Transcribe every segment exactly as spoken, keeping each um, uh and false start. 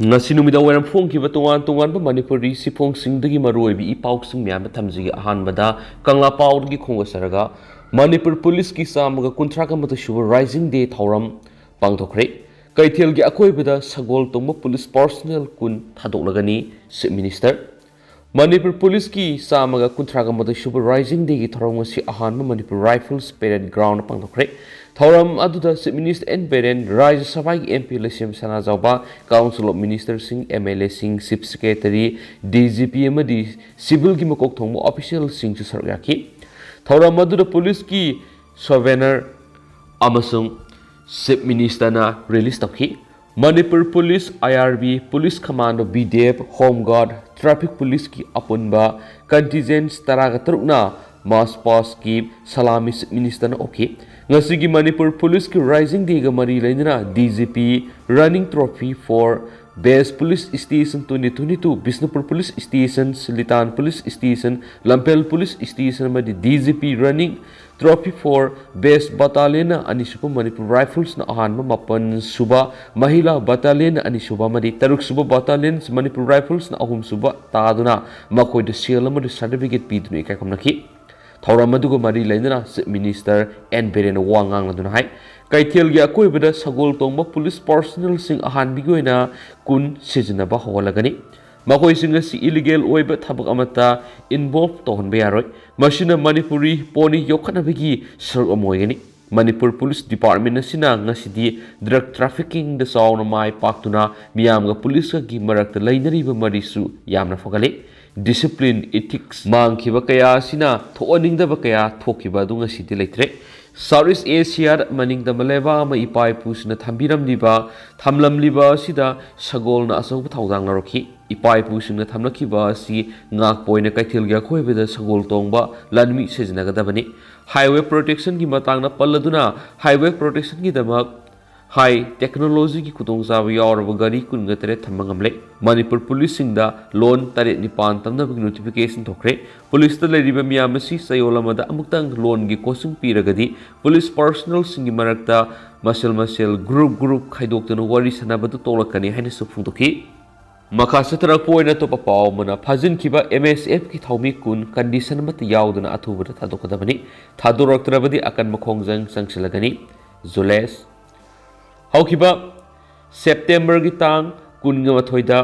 ꯉꯁꯤ ꯅꯨꯃꯤꯗꯥꯡ ꯋꯥꯏꯔꯝ ꯐꯣꯡꯈꯤꯕ ꯇꯣꯉꯥꯟ ꯇꯣꯉꯥꯟꯕ ꯃꯅꯤꯄꯨꯔꯤ ꯁꯤꯐꯣꯡꯁꯤꯡꯗꯒꯤ ꯃꯔꯨꯑꯣꯏꯕ ꯏ ꯄꯥꯎꯁꯤꯡ ꯃꯌꯥꯝ ꯑꯃ ꯊꯝꯖꯒꯦ꯫ ꯑꯍꯥꯟꯕꯗ ꯀꯪꯂꯥ ꯄꯥꯎꯗꯒꯤ ꯈꯣꯡꯗꯥꯖꯔꯒ, ꯃꯅꯤꯄꯨꯔ ꯄꯨꯂꯤꯁꯀꯤ ꯆꯥꯝꯃꯒ ꯀꯨꯟꯊ꯭ꯔꯥꯒ ꯃꯥꯊꯣꯏ ꯁꯨꯕ Rising Day ꯊꯧꯔꯝ ꯄꯥꯡꯊꯣꯛꯈ꯭ꯔꯦ꯫ ꯀꯩꯊꯦꯜꯒꯤ ꯑꯀꯣꯏꯕꯗ ꯁꯒꯣꯜ ꯇꯣꯡꯕ ꯄꯨꯂꯤꯁ ꯄꯥꯔꯁꯣꯅꯦꯜ ꯀꯨꯟ ꯊꯥꯗꯣꯛꯂꯒꯅꯤ, ꯆꯤꯐ ꯃꯤꯅꯤꯁꯇꯔ꯫ ꯃꯅꯤꯄꯨꯔ ꯄꯨꯂꯤꯁꯀꯤ ꯆꯥꯝꯃꯒ ꯀꯨꯟꯊ꯭ꯔꯥꯒ ꯃꯥꯊꯣꯏ ꯁꯨꯕ Rising Dayꯒꯤ ꯊꯧꯔꯝ ꯑꯁꯤ ꯑꯍꯥꯟꯕ ꯃꯅꯤꯄꯨꯔ ꯔꯥꯏꯐꯜꯁ ꯄꯦꯔꯦꯗ ꯒ꯭ꯔꯥꯎꯟꯗ ꯄꯥꯡꯊꯣꯛꯈ꯭ꯔꯦ꯫ ꯊꯧꯔꯝ ꯑꯗꯨꯗ chief minister N Biren, Rajya ꯁꯚꯥꯒꯤ M P Leishemba Sanajaoba, council of ꯃꯤꯅꯤꯁꯇꯔꯁꯤꯡ, ꯑꯦꯝ ꯑꯦꯜ ꯑꯦꯁꯤꯡ, chief secretary, D G P ꯑꯃꯗꯤ ꯁꯤꯚꯤꯜꯒꯤ ꯃꯀꯣꯛ ꯊꯣꯡꯕ ꯑꯣꯐꯤꯁꯤꯌꯦꯜꯁꯤꯡꯁꯨ ꯁꯔꯨꯛ ꯌꯥꯈꯤ꯫ ꯊꯧꯔꯝ ꯑꯗꯨꯗ ꯄꯨꯂꯤꯁꯀꯤ ꯁꯣꯚꯦꯅꯔ ꯑꯃꯁꯨꯡ ꯆꯤꯐ ꯃꯤꯅꯤꯁꯇꯔꯅ ꯔꯤꯂꯤꯖ ꯇꯧꯈꯤ꯫ Manipur police, I R B, police commando, B D F, home guard, traffic ꯄꯨꯂꯤꯁꯀꯤ ꯑꯄꯨꯟꯕ ꯀꯟꯇꯤꯟꯖꯦꯟꯠ ꯇꯔꯥꯒ ꯇꯔꯨꯛꯅ ꯃꯥꯔꯆ ꯄꯥꯁꯀꯤ ꯁꯂꯥꯃꯤ ꯆꯤꯐ ꯃꯤꯅꯤꯁꯇꯔꯅ ꯑꯣꯛꯈꯤ꯫ ꯉꯁꯤꯒꯤ ꯃꯅꯤꯄꯨꯔ ꯄꯨꯂꯤꯁꯀꯤ Rising Dayꯒ ꯃꯔꯤ ꯂꯩꯅꯅ D G P Running Trophy for Best Police Station twenty twenty-two, Bishnupur police station, ꯁꯨꯜꯇꯥꯟ police station, Lamphel police station ꯑꯃꯗꯤ D G P Running Trophy for Best Battalionꯅ ꯑꯅꯤꯁꯨꯕ, ꯃꯅꯤꯄꯨꯔ ꯔꯥꯏꯐꯜꯁꯅ ꯑꯍꯥꯟꯕ, ꯃꯥꯄꯟ ꯁꯨꯕ, ꯃꯍꯤꯂꯥ ꯕꯠꯇꯥꯂꯤꯌꯟꯅ ꯑꯅꯤꯁꯨꯕ ꯑꯃꯗꯤ ꯇꯔꯨꯛ ꯁꯨꯕ ꯕꯠꯇꯥꯂꯤꯌꯟ ꯃꯅꯤꯄꯨꯔ ꯔꯥꯏꯐꯜꯁꯅ ꯑꯍꯨꯝ ꯁꯨꯕ ꯇꯥꯗꯨꯅ ꯃꯈꯣꯏꯗ ꯁꯦꯜ ꯑꯃꯗꯤ ꯁꯥꯔꯇꯤꯐꯤꯀꯦꯠ ꯄꯤꯗꯨꯅ ꯏꯀꯥꯏ ꯈꯨꯝꯅꯈꯤ꯫ ꯊꯧꯔꯝ ꯑꯗꯨꯒ ꯃꯔꯤ ꯂꯩꯅꯅ ꯆꯤꯐ ꯃꯤꯅꯤꯁꯇꯔ ꯑꯦꯟ ꯕꯤꯔꯦꯟꯅ ꯋꯥ ꯉꯥꯡꯂꯗꯨꯅ ꯍꯥꯏ, ꯀꯩꯊꯦꯜꯒꯤ ꯑꯀꯣꯏꯕꯗ ꯁꯒꯣꯜ ꯇꯣꯡꯕ ꯄꯨꯂꯤꯁ ꯄꯥꯔꯁꯣꯅꯦꯜꯁꯤꯡ ꯑꯍꯥꯟꯕꯒꯤ ꯑꯣꯏꯅ ꯀꯨꯟ ꯁꯤꯖꯤꯟꯅꯕ ꯍꯧꯍꯜꯂꯒꯅꯤ꯫ ꯃꯈꯣꯏꯁꯤꯡ ꯑꯁꯤ ꯏꯂꯤꯒꯦꯜ ꯑꯣꯏꯕ ꯊꯕꯛ ꯑꯃꯠꯇ ꯏꯟꯚꯣꯜꯚ ꯇꯧꯍꯟꯕ ꯌꯥꯔꯣꯏ꯫ ꯃꯁꯤꯅ ꯃꯅꯤꯄꯨꯔꯤ ꯄꯣꯅꯤ ꯌꯣꯛꯈꯠꯅꯕꯒꯤ ꯁꯔꯨꯛ ꯑꯃ ꯑꯣꯏꯒꯅꯤ꯫ ꯃꯅꯤꯄꯨꯔ ꯄꯨꯂꯤꯁ ꯗꯤꯄꯥꯔꯠꯃꯦꯟ ꯑꯁꯤꯅ ꯉꯁꯤꯗꯤ ꯗ꯭ꯔꯒ ꯇ꯭ꯔꯥꯐꯤꯀꯤꯡꯗ ꯆꯥꯎꯅ ꯃꯥꯏ ꯄꯥꯛꯇꯨꯅ ꯃꯤꯌꯥꯝꯒ ꯄꯨꯂꯤꯁꯀꯒꯤ ꯃꯔꯛꯇ ꯂꯩꯅꯔꯤꯕ ꯃꯔꯤꯁꯨ ꯌꯥꯝꯅ ꯐꯒꯠꯂꯦ꯫ ꯗꯤꯁꯤꯄ꯭ꯂꯤꯟ, ꯏꯊꯤꯛꯁ ꯃꯥꯡꯈꯤꯕ ꯀꯌꯥ ꯑꯁꯤꯅ ꯊꯣꯛꯍꯟꯅꯤꯡꯗꯕ ꯀꯌꯥ ꯊꯣꯛꯈꯤꯕ ꯑꯗꯨ ꯉꯁꯤꯗꯤ ꯂꯩꯇ꯭ꯔꯦ꯫ ꯁꯥꯎꯠ ꯏꯁ ꯑꯦꯁꯤꯌꯥꯗ ꯃꯅꯤꯡꯇꯝꯕ ꯂꯩꯕꯥꯛ ꯑꯃ ꯏꯄꯥ ꯏꯄꯨꯁꯤꯡꯅ ꯊꯝꯕꯤꯔꯝꯂꯤꯕ, ꯊꯝꯂꯝꯂꯤꯕ ꯑꯁꯤꯗ ꯁꯒꯣꯜꯅ ꯑꯆꯧꯕ ꯊꯧꯗꯥꯡ ꯂꯧꯔꯛꯈꯤ꯫ ꯏꯄꯥ ꯏꯄꯨꯁꯤꯡꯅ ꯊꯝꯂꯛꯈꯤꯕ ꯑꯁꯤ ꯉꯥꯛꯄ ꯑꯣꯏꯅ ꯀꯩꯊꯦꯜꯒꯤ ꯑꯀꯣꯏꯕꯗ ꯁꯒꯣꯜ ꯇꯣꯡꯕ ꯂꯥꯟꯃꯤ ꯁꯤꯖꯤꯟꯅꯒꯗꯕꯅꯤ꯫ ꯍꯥꯏꯋꯦ ꯄ꯭ꯔꯣꯇꯦꯛꯁꯟꯒꯤ ꯃꯇꯥꯡꯗ ꯄꯜꯂꯗꯨꯅ, ꯍꯥꯏꯋꯦ ꯄ꯭ꯔꯣꯇꯦꯛꯁꯟꯒꯤꯗꯃꯛ ꯍꯥꯏ ꯇꯦꯛꯅꯣꯂꯣꯖꯤꯒꯤ ꯈꯨꯗꯣꯡꯆꯥꯕ ꯌꯥꯎꯔꯕ ꯒꯥꯔꯤ ꯀꯨꯟꯒ ꯇꯔꯦꯠ ꯊꯝꯕ ꯉꯝꯂꯦ꯫ ꯃꯅꯤꯄꯨꯔ ꯄꯨꯂꯤꯁꯁꯤꯡꯗ ꯂꯣꯟ ꯇꯔꯦꯠ ꯅꯤꯄꯥꯟ ꯇꯝꯅꯕꯒꯤ ꯅꯣꯇꯤꯐꯤꯀꯦꯁꯟ ꯊꯣꯛꯈ꯭ꯔꯦ꯫ ꯄꯨꯂꯤꯁꯇ ꯂꯩꯔꯤꯕ ꯃꯤꯌꯥꯝ ꯑꯁꯤ ꯆꯌꯣꯜ ꯑꯃꯗ ꯑꯃꯨꯛꯇꯪ ꯂꯣꯟꯒꯤ ꯀꯣꯆꯤꯡ ꯄꯤꯔꯒꯗꯤ ꯄꯨꯂꯤꯁ ꯄꯥꯔꯁꯣꯅꯦꯜꯁꯤꯡꯒꯤ ꯃꯔꯛꯇ ꯃꯁꯦꯜ ꯃꯁꯦꯜ, ꯒ꯭ꯔꯨꯞ ꯒ꯭ꯔꯨꯞ ꯈꯥꯏꯗꯣꯛꯇꯨꯅ ꯋꯥꯔꯤ ꯁꯥꯟꯅꯕꯗꯨ ꯇꯣꯛꯂꯛꯀꯅꯤ ꯍꯥꯏꯅꯁꯨ ꯐꯣꯡꯗꯣꯛꯈꯤ꯫ ꯃꯈꯥ ꯆꯠꯊꯔꯛꯄ ꯑꯣꯏꯅ ꯑꯇꯣꯞꯄ ꯄꯥꯎ ꯑꯃꯅ, ꯐꯥꯖꯤꯟꯈꯤꯕ ꯑꯦꯝ ꯑꯦꯁ ꯑꯦꯐꯀꯤ ꯊꯧꯃꯤ ꯀꯨꯟ ꯀꯟꯗꯤꯁꯟ ꯑꯃꯠꯇ ꯌꯥꯎꯗꯅ ꯑꯊꯨꯕꯗ ꯊꯥꯗꯣꯛꯀꯗꯕꯅꯤ꯫ ꯊꯥꯗꯣꯔꯛꯇ꯭ꯔꯕꯗꯤ ꯑꯀꯟꯕ ꯈꯣꯡꯖꯪ ꯆꯪꯁꯤꯜꯂꯒꯅꯤ꯫ ꯖꯨꯂꯦꯁ꯫ ꯍꯧꯈꯤꯕ ꯁꯦꯞꯇꯦꯝꯕꯔꯒꯤ ꯇꯥꯡ ꯀꯨꯟꯒ ꯃꯥꯊꯣꯏꯗ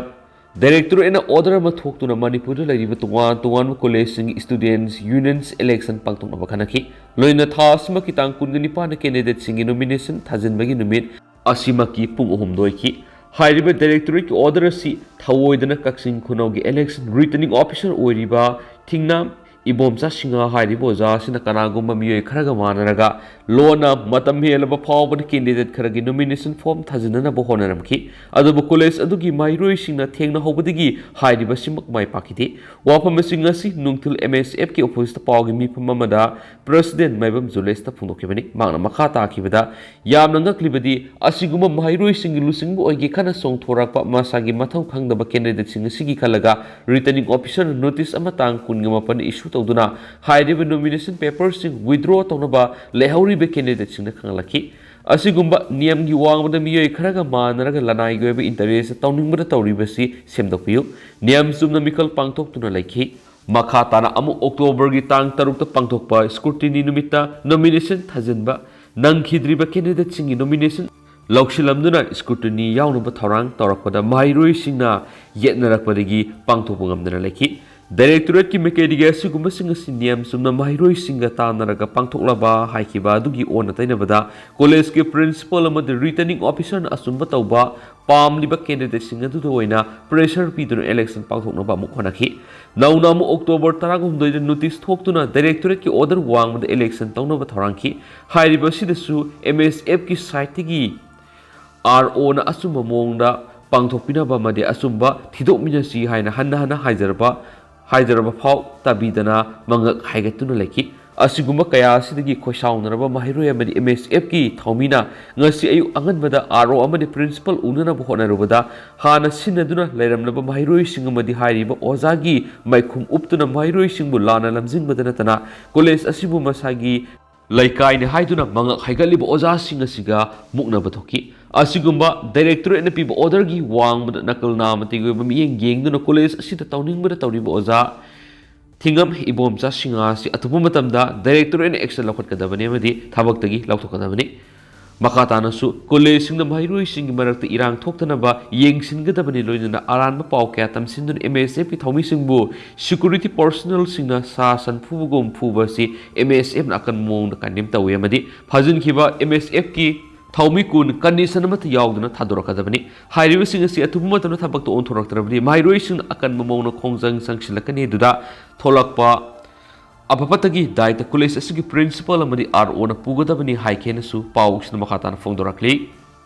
ꯗꯥꯏꯔꯦꯛꯇꯣꯔꯦꯠꯅ ꯑꯣꯔꯗꯔ ꯑꯃ ꯊꯣꯛꯇꯨꯅ ꯃꯅꯤꯄꯨꯔꯗ ꯂꯩꯔꯤꯕ ꯇꯣꯉꯥꯟ ꯇꯣꯉꯥꯟꯕ ꯀꯣꯂꯦꯖꯁꯤꯡꯒꯤ ꯁ꯭ꯇꯨꯗꯦꯟꯠꯁ ꯌꯨꯅꯤꯌꯟꯁ ꯏꯂꯦꯛꯁꯟ ꯄꯥꯡꯊꯣꯛꯅꯕ ꯈꯟꯅꯈꯤ꯫ ꯂꯣꯏꯅꯅ ꯊꯥ ꯑꯁꯤꯃꯛꯀꯤ ꯇꯥꯡ ꯀꯨꯟꯒ ꯅꯤꯄꯥꯟꯗ ꯀꯦꯟꯗꯤꯗꯦꯠꯁꯤꯡꯒꯤ ꯅꯣꯃꯤꯅꯦꯁꯟ ꯊꯥꯖꯤꯟꯕꯒꯤ ꯅꯨꯃꯤꯠ ꯑꯁꯤꯃꯛꯀꯤ ꯄꯨꯡ ꯑꯍꯨꯝꯗ ꯑꯣꯏꯈꯤ꯫ ꯍꯥꯏꯔꯤꯕ ꯗꯥꯏꯔꯦꯛꯇꯣꯔꯦꯠꯀꯤ ꯑꯣꯔꯗꯔ ꯑꯁꯤ ꯊꯧꯑꯣꯏꯗꯅ ꯀꯛꯆꯤꯡ ꯈꯨꯅꯧꯒꯤ ꯏꯂꯦꯛꯁꯟ ꯔꯤꯇꯔꯅꯤꯡ ꯑꯣꯐꯤꯁꯥꯔ ꯑꯣꯏꯔꯤꯕ ꯊꯤꯡꯅꯥꯝ ꯏꯕꯣꯝꯆꯥ ꯁꯤꯡꯍ ꯍꯥꯏꯔꯤꯕ ꯑꯣꯖꯥ ꯑꯁꯤꯅ ꯀꯅꯥꯒꯨꯝꯕ ꯃꯤꯑꯣꯏ ꯈꯔꯒ ꯃꯥꯟꯅꯔꯒ ꯂꯣꯟꯅ ꯃꯇꯝ ꯍꯦꯜꯂꯕ ꯐꯥꯎꯕꯗ ꯀꯦꯟꯗꯤꯗꯦꯠ ꯈꯔꯒꯤ ꯅꯣꯃꯤꯅꯦꯁꯟ ꯐꯣꯔꯝ ꯊꯥꯖꯤꯟꯅꯅꯕ ꯍꯣꯠꯅꯔꯝꯈꯤ꯫ ꯑꯗꯨꯕꯨ ꯀꯣꯂꯦꯖ ꯑꯗꯨꯒꯤ ꯃꯍꯩꯔꯣꯏꯁꯤꯡꯅ ꯊꯦꯡꯅꯍꯧꯕꯗꯒꯤ ꯍꯥꯏꯔꯤꯕꯁꯤꯃꯛ ꯃꯥꯏ ꯄꯥꯛꯈꯤꯗꯦ꯫ ꯋꯥꯐꯝ ꯑꯁꯤ ꯉꯁꯤ ꯅꯨꯡꯊꯤꯜ ꯑꯦꯝ ꯑꯦꯁ ꯑꯦꯐꯀꯤ ꯑꯣꯐꯤꯁꯇ ꯄꯥꯎꯒꯤ ꯃꯤꯐꯝ ꯑꯃꯗ ꯄ꯭ꯔꯦꯁꯤꯗꯦꯟꯠ ꯃꯥꯏꯕꯝ ꯖꯨꯂꯦꯁꯇ ꯐꯣꯡꯗꯣꯛꯈꯤꯕꯅꯤ꯫ ꯃꯍꯥꯛꯅ ꯃꯈꯥ ꯇꯥꯈꯤꯕꯗ, ꯌꯥꯝꯅ ꯉꯛꯂꯤꯕꯗꯤ ꯑꯁꯤꯒꯨꯝꯕ ꯃꯍꯩꯔꯣꯏꯁꯤꯡꯒꯤ ꯂꯨꯆꯤꯡꯕ ꯑꯣꯏꯒꯦ ꯈꯟꯅ ꯆꯣꯡꯊꯣꯔꯛꯄ ꯃꯁꯥꯒꯤ ꯃꯊꯧ ꯈꯪꯗꯕ ꯀꯦꯟꯗꯤꯗꯦꯠꯁꯤꯡ ꯑꯁꯤꯒꯤ ꯈꯜꯂꯒ ꯔꯤꯇꯔꯅꯤꯡ ꯑꯣꯐꯤꯁꯥꯔꯅ ꯅꯣꯇꯤꯁ ꯑꯃ ꯇꯥꯡ ꯀꯨꯟꯒ ꯃꯥꯄꯟꯗ ꯏꯁꯨ ꯇꯧꯗꯨꯅ ꯍꯥꯏꯔꯤꯕ ꯅꯣꯃꯤꯅꯦꯁꯟ ꯄꯦꯄꯔꯁꯤꯡ ꯋꯤꯗ꯭ꯔꯣ ꯇꯧꯅꯕ ꯂꯩꯍꯧꯔꯤꯕ ꯀꯦꯟꯗꯤꯗꯦꯠꯁꯤꯡꯗ ꯈꯪꯍꯜꯂꯛꯈꯤ꯫ ꯑꯁꯤꯒꯨꯝꯕ ꯅꯤꯌꯝꯒꯤ ꯋꯥꯡꯃꯗ ꯃꯤꯑꯣꯏ ꯈꯔꯒ ꯃꯥꯟꯅꯔꯒ ꯂꯅꯥꯏꯒꯤ ꯑꯣꯏꯕ ꯏꯟꯇꯔꯦꯁꯇ ꯇꯧꯅꯤꯡꯕꯗ ꯇꯧꯔꯤꯕꯁꯤ ꯁꯦꯝꯗꯣꯛꯄꯤꯌꯨ꯫ ꯅꯤꯌꯝ ꯆꯨꯝꯅ ꯃꯤꯈꯜ ꯄꯥꯡꯊꯣꯛꯇꯨꯅ ꯂꯩꯈꯤ꯫ ꯃꯈꯥ ꯇꯥꯅ ꯑꯃꯨꯛ ꯑꯣꯛꯇꯣꯕꯔꯒꯤ ꯇꯥꯡ ꯇꯔꯨꯛꯇ ꯄꯥꯡꯊꯣꯛꯄ ꯁ꯭ꯀ꯭ꯔꯨꯇꯤꯅꯤ ꯅꯨꯃꯤꯠꯇ ꯅꯣꯃꯤꯅꯦꯁꯟ ꯊꯥꯖꯤꯟꯕ ꯅꯪꯈꯤꯗ꯭ꯔꯤꯕ ꯀꯦꯟꯗꯤꯗꯦꯠꯁꯤꯡꯒꯤ ꯅꯣꯃꯤꯅꯦꯁꯟ ꯂꯧꯁꯤꯜꯂꯝꯗꯨꯅ ꯁ꯭ꯀ꯭ꯔꯨꯇꯤꯅꯤ ꯌꯥꯎꯅꯕ ꯊꯧꯔꯥꯡ ꯇꯧꯔꯛꯄꯗ ꯃꯍꯩꯔꯣꯏꯁꯤꯡꯅ ꯌꯦꯠꯅꯔꯛꯄꯗꯒꯤ ꯄꯥꯡꯊꯣꯛꯄ ꯉꯝꯗꯅ ꯂꯩꯈꯤ꯫ ꯗꯥꯏꯔꯦꯛꯇꯣꯔꯦꯠꯀꯤ ꯃꯥꯏꯀꯩꯗꯒꯤ ꯑꯁꯤꯒꯨꯝꯕꯁꯤꯡ ꯑꯁꯤ ꯅꯤꯌꯝ ꯆꯨꯝꯅ ꯃꯍꯩꯔꯣꯏꯁꯤꯡꯒ ꯇꯥꯟꯅꯔꯒ ꯄꯥꯡꯊꯣꯛꯂꯕ ꯍꯥꯏꯈꯤꯕ ꯑꯗꯨꯒꯤ ꯑꯣꯟꯅ ꯇꯩꯅꯕꯗ ꯀꯣꯂꯦꯖꯀꯤ ꯄ꯭ꯔꯤꯟꯁꯤꯄꯥꯜ ꯑꯃꯗꯤ ꯔꯤꯇꯔꯅꯤꯡ ꯑꯣꯐꯤꯁꯥꯔꯅ ꯑꯆꯨꯝꯕ ꯇꯧꯕ ꯄꯥꯝꯂꯤꯕ ꯀꯦꯟꯗꯤꯗꯦꯠꯁꯤꯡ ꯑꯗꯨꯗ ꯑꯣꯏꯅ ꯄ꯭ꯔꯦꯁꯔ ꯄꯤꯗꯨꯅ ꯏꯂꯦꯛꯁꯟ ꯄꯥꯡꯊꯣꯛꯅꯕ ꯑꯃꯨꯛ ꯍꯣꯠꯅꯈꯤ꯫ ꯅꯧꯅ ꯑꯃꯨꯛ ꯑꯣꯛꯇꯣꯕꯔ ꯇꯔꯥꯍꯨꯝꯗꯣꯏꯗ ꯅꯣꯇꯤꯁ ꯊꯣꯛꯇꯨꯅ ꯗꯥꯏꯔꯦꯛꯇꯣꯔꯦꯠꯀꯤ ꯑꯣꯔꯗꯔ ꯋꯥꯡꯃꯗ ꯏꯂꯦꯛꯁꯟ ꯇꯧꯅꯕ ꯊꯧꯔꯥꯡꯈꯤ꯫ ꯍꯥꯏꯔꯤꯕ ꯑꯁꯤꯗꯁꯨ ꯑꯦꯝ ꯑꯦꯁ ꯑꯦꯐꯀꯤ ꯁꯥꯏꯠꯇꯒꯤ ꯑꯥꯔ ꯑꯣꯅ ꯑꯆꯨꯝꯕ ꯃꯑꯣꯡꯗ ꯄꯥꯡꯊꯣꯛꯄꯤꯅꯕ ꯑꯃꯗꯤ ꯑꯆꯨꯝꯕ ꯊꯤꯗꯣꯛꯃꯤꯟꯅꯁꯤ ꯍꯥꯏꯅ ꯍꯟꯅ ꯍꯟꯅ ꯍꯥꯏꯖꯔꯕ ꯍꯥꯏꯖꯔꯕ ꯐꯥꯎ ꯇꯥꯕꯤꯗꯅ ꯃꯉꯛ ꯍꯥꯏꯒꯠꯇꯨꯅ ꯂꯩꯈꯤ꯫ ꯑꯁꯤꯒꯨꯝꯕ ꯀꯌꯥ ꯑꯁꯤꯗꯒꯤ ꯈꯣꯏꯁꯥꯎꯅꯔꯕ ꯃꯍꯩꯔꯣꯏ ꯑꯃꯗꯤ ꯑꯦꯝ ꯑꯦꯁ ꯑꯦꯐꯀꯤ ꯊꯧꯃꯤꯅ ꯉꯁꯤ ꯑꯌꯨꯛ ꯑꯉꯟꯕꯗ ꯑꯥꯔ ꯑꯣ ꯑꯃꯗꯤ ꯄ꯭ꯔꯤꯟꯁꯤꯄꯥꯜ ꯎꯅꯅꯕ ꯍꯣꯠꯅꯔꯨꯕꯗ ꯍꯥꯟꯅ ꯁꯤꯟꯅꯗꯨꯅ ꯂꯩꯔꯝꯂꯕ ꯃꯍꯩꯔꯣꯏꯁꯤꯡ ꯑꯃꯗꯤ ꯍꯥꯏꯔꯤꯕ ꯑꯣꯖꯥꯒꯤ ꯃꯥꯏꯈꯨꯝ ꯎꯞꯇꯨꯅ ꯃꯍꯩꯔꯣꯏꯁꯤꯡꯕꯨ ꯂꯥꯟꯅ ꯂꯝꯖꯤꯡꯕꯗ ꯅꯠꯇꯅ ꯀꯣꯂꯦꯖ ꯑꯁꯤꯕꯨ ꯃꯁꯥꯒꯤ ꯂꯩꯀꯥꯏꯅꯤ ꯍꯥꯏꯗꯨꯅ ꯃꯉꯛ ꯍꯥꯏꯒꯠꯂꯤꯕ ꯑꯣꯖꯥꯁꯤꯡ ꯑꯁꯤꯒ ꯃꯨꯛꯅꯕ ꯊꯣꯛꯈꯤ꯫ ꯑꯁꯤꯒꯨꯝꯕ ꯗꯥꯏꯔꯦꯛꯇꯣꯔꯦꯠꯅ ꯄꯤꯕ ꯑꯣꯔꯗꯔꯒꯤ ꯋꯥꯡꯃꯗ ꯅꯀꯜ ꯅꯥꯃꯇꯤꯛ ꯑꯣꯏꯕ ꯃꯤꯠꯌꯦꯡ ꯌꯦꯡꯗꯨꯅ ꯀꯣꯂꯦꯖ ꯑꯁꯤꯗ ꯇꯧꯅꯤꯡꯕꯗ ꯇꯧꯔꯤꯕ ꯑꯣꯖꯥ ꯊꯤꯉꯝ ꯏꯕꯣꯝꯆꯥ ꯁꯤꯡꯍ ꯑꯁꯤ ꯑꯊꯨꯕ ꯃꯇꯝꯗ ꯗꯥꯏꯔꯦꯛꯇꯣꯔꯦꯠꯅ ꯑꯦꯛꯁꯟ ꯂꯧꯈꯠꯀꯗꯕꯅꯤ ꯑꯃꯗꯤ ꯊꯕꯛꯇꯒꯤ ꯂꯧꯊꯣꯛꯀꯗꯕꯅꯤ꯫ ꯃꯈꯥ ꯇꯥꯅꯁꯨ ꯀꯣꯂꯦꯖꯁꯤꯡꯗ ꯃꯍꯩꯔꯣꯏꯁꯤꯡꯒꯤ ꯃꯔꯛꯇ ꯏꯔꯥꯡ ꯊꯣꯛꯇꯅꯕ ꯌꯦꯡꯁꯤꯟꯒꯗꯕꯅꯤ꯫ ꯂꯣꯏꯅꯅ ꯑꯔꯥꯟꯕ ꯄꯥꯎ ꯀꯌꯥ ꯇꯝꯁꯤꯟꯗꯨꯅ ꯑꯦꯝ ꯑꯦꯁ ꯑꯦꯐꯀꯤ ꯊꯧꯃꯤꯁꯤꯡꯕꯨ ꯁꯦꯀ꯭ꯌꯨꯔꯤꯇꯤ ꯄꯔꯁꯣꯅꯦꯜꯁꯤꯡꯅ ꯁꯥ ꯁꯟ ꯐꯨꯕꯒꯨꯝ ꯐꯨꯕ ꯑꯁꯤ ꯑꯦꯝ ꯑꯦꯁ ꯑꯦꯐꯅ ꯑꯀꯟꯕ ꯃꯑꯣꯡꯗ ꯀꯟꯗꯦꯝ ꯇꯧꯏ ꯑꯃꯗꯤ ꯐꯥꯖꯤꯟꯈꯤꯕ ꯑꯦꯝ ꯑꯦꯁ ꯑꯦꯐꯀꯤ ꯊꯧꯃꯤ ꯀꯨꯟ ꯀꯟꯗꯤꯁꯟ ꯑꯃꯠꯇ ꯌꯥꯎꯗꯅ ꯊꯥꯗꯣꯔꯛꯀꯗꯕꯅꯤ꯫ ꯍꯥꯏꯔꯤꯕꯁꯤꯡ ꯑꯁꯤ ꯑꯊꯨꯕ ꯃꯇꯝꯗ ꯊꯕꯛꯇ ꯑꯣꯟꯊꯣꯔꯛꯇ꯭ꯔꯕꯗꯤ ꯃꯍꯩꯔꯣꯏꯁꯤꯡꯅ ꯑꯀꯟꯕ ꯃꯑꯣꯡꯗ ꯈꯣꯡꯖꯪ ꯆꯪꯁꯤꯜꯂꯛꯀꯅꯤ꯫ ꯑꯗꯨꯗ ꯊꯣꯛꯂꯛꯄ ꯑꯐ ꯐꯠꯇꯒꯤ ꯗꯥꯏꯇ ꯀꯣꯂꯦꯖ ꯑꯁꯤꯒꯤ ꯄ꯭ꯔꯤꯟꯁꯤꯄꯥꯜ ꯑꯃꯗꯤ ꯑꯥꯔ ꯑꯣꯅ ꯄꯨꯒꯗꯕꯅꯤ ꯍꯥꯏꯈꯤꯅꯁꯨ ꯄꯥꯎꯁꯤꯅ ꯃꯈꯥ ꯇꯥꯅ ꯐꯣꯡꯗꯣꯔꯛꯂꯤ꯫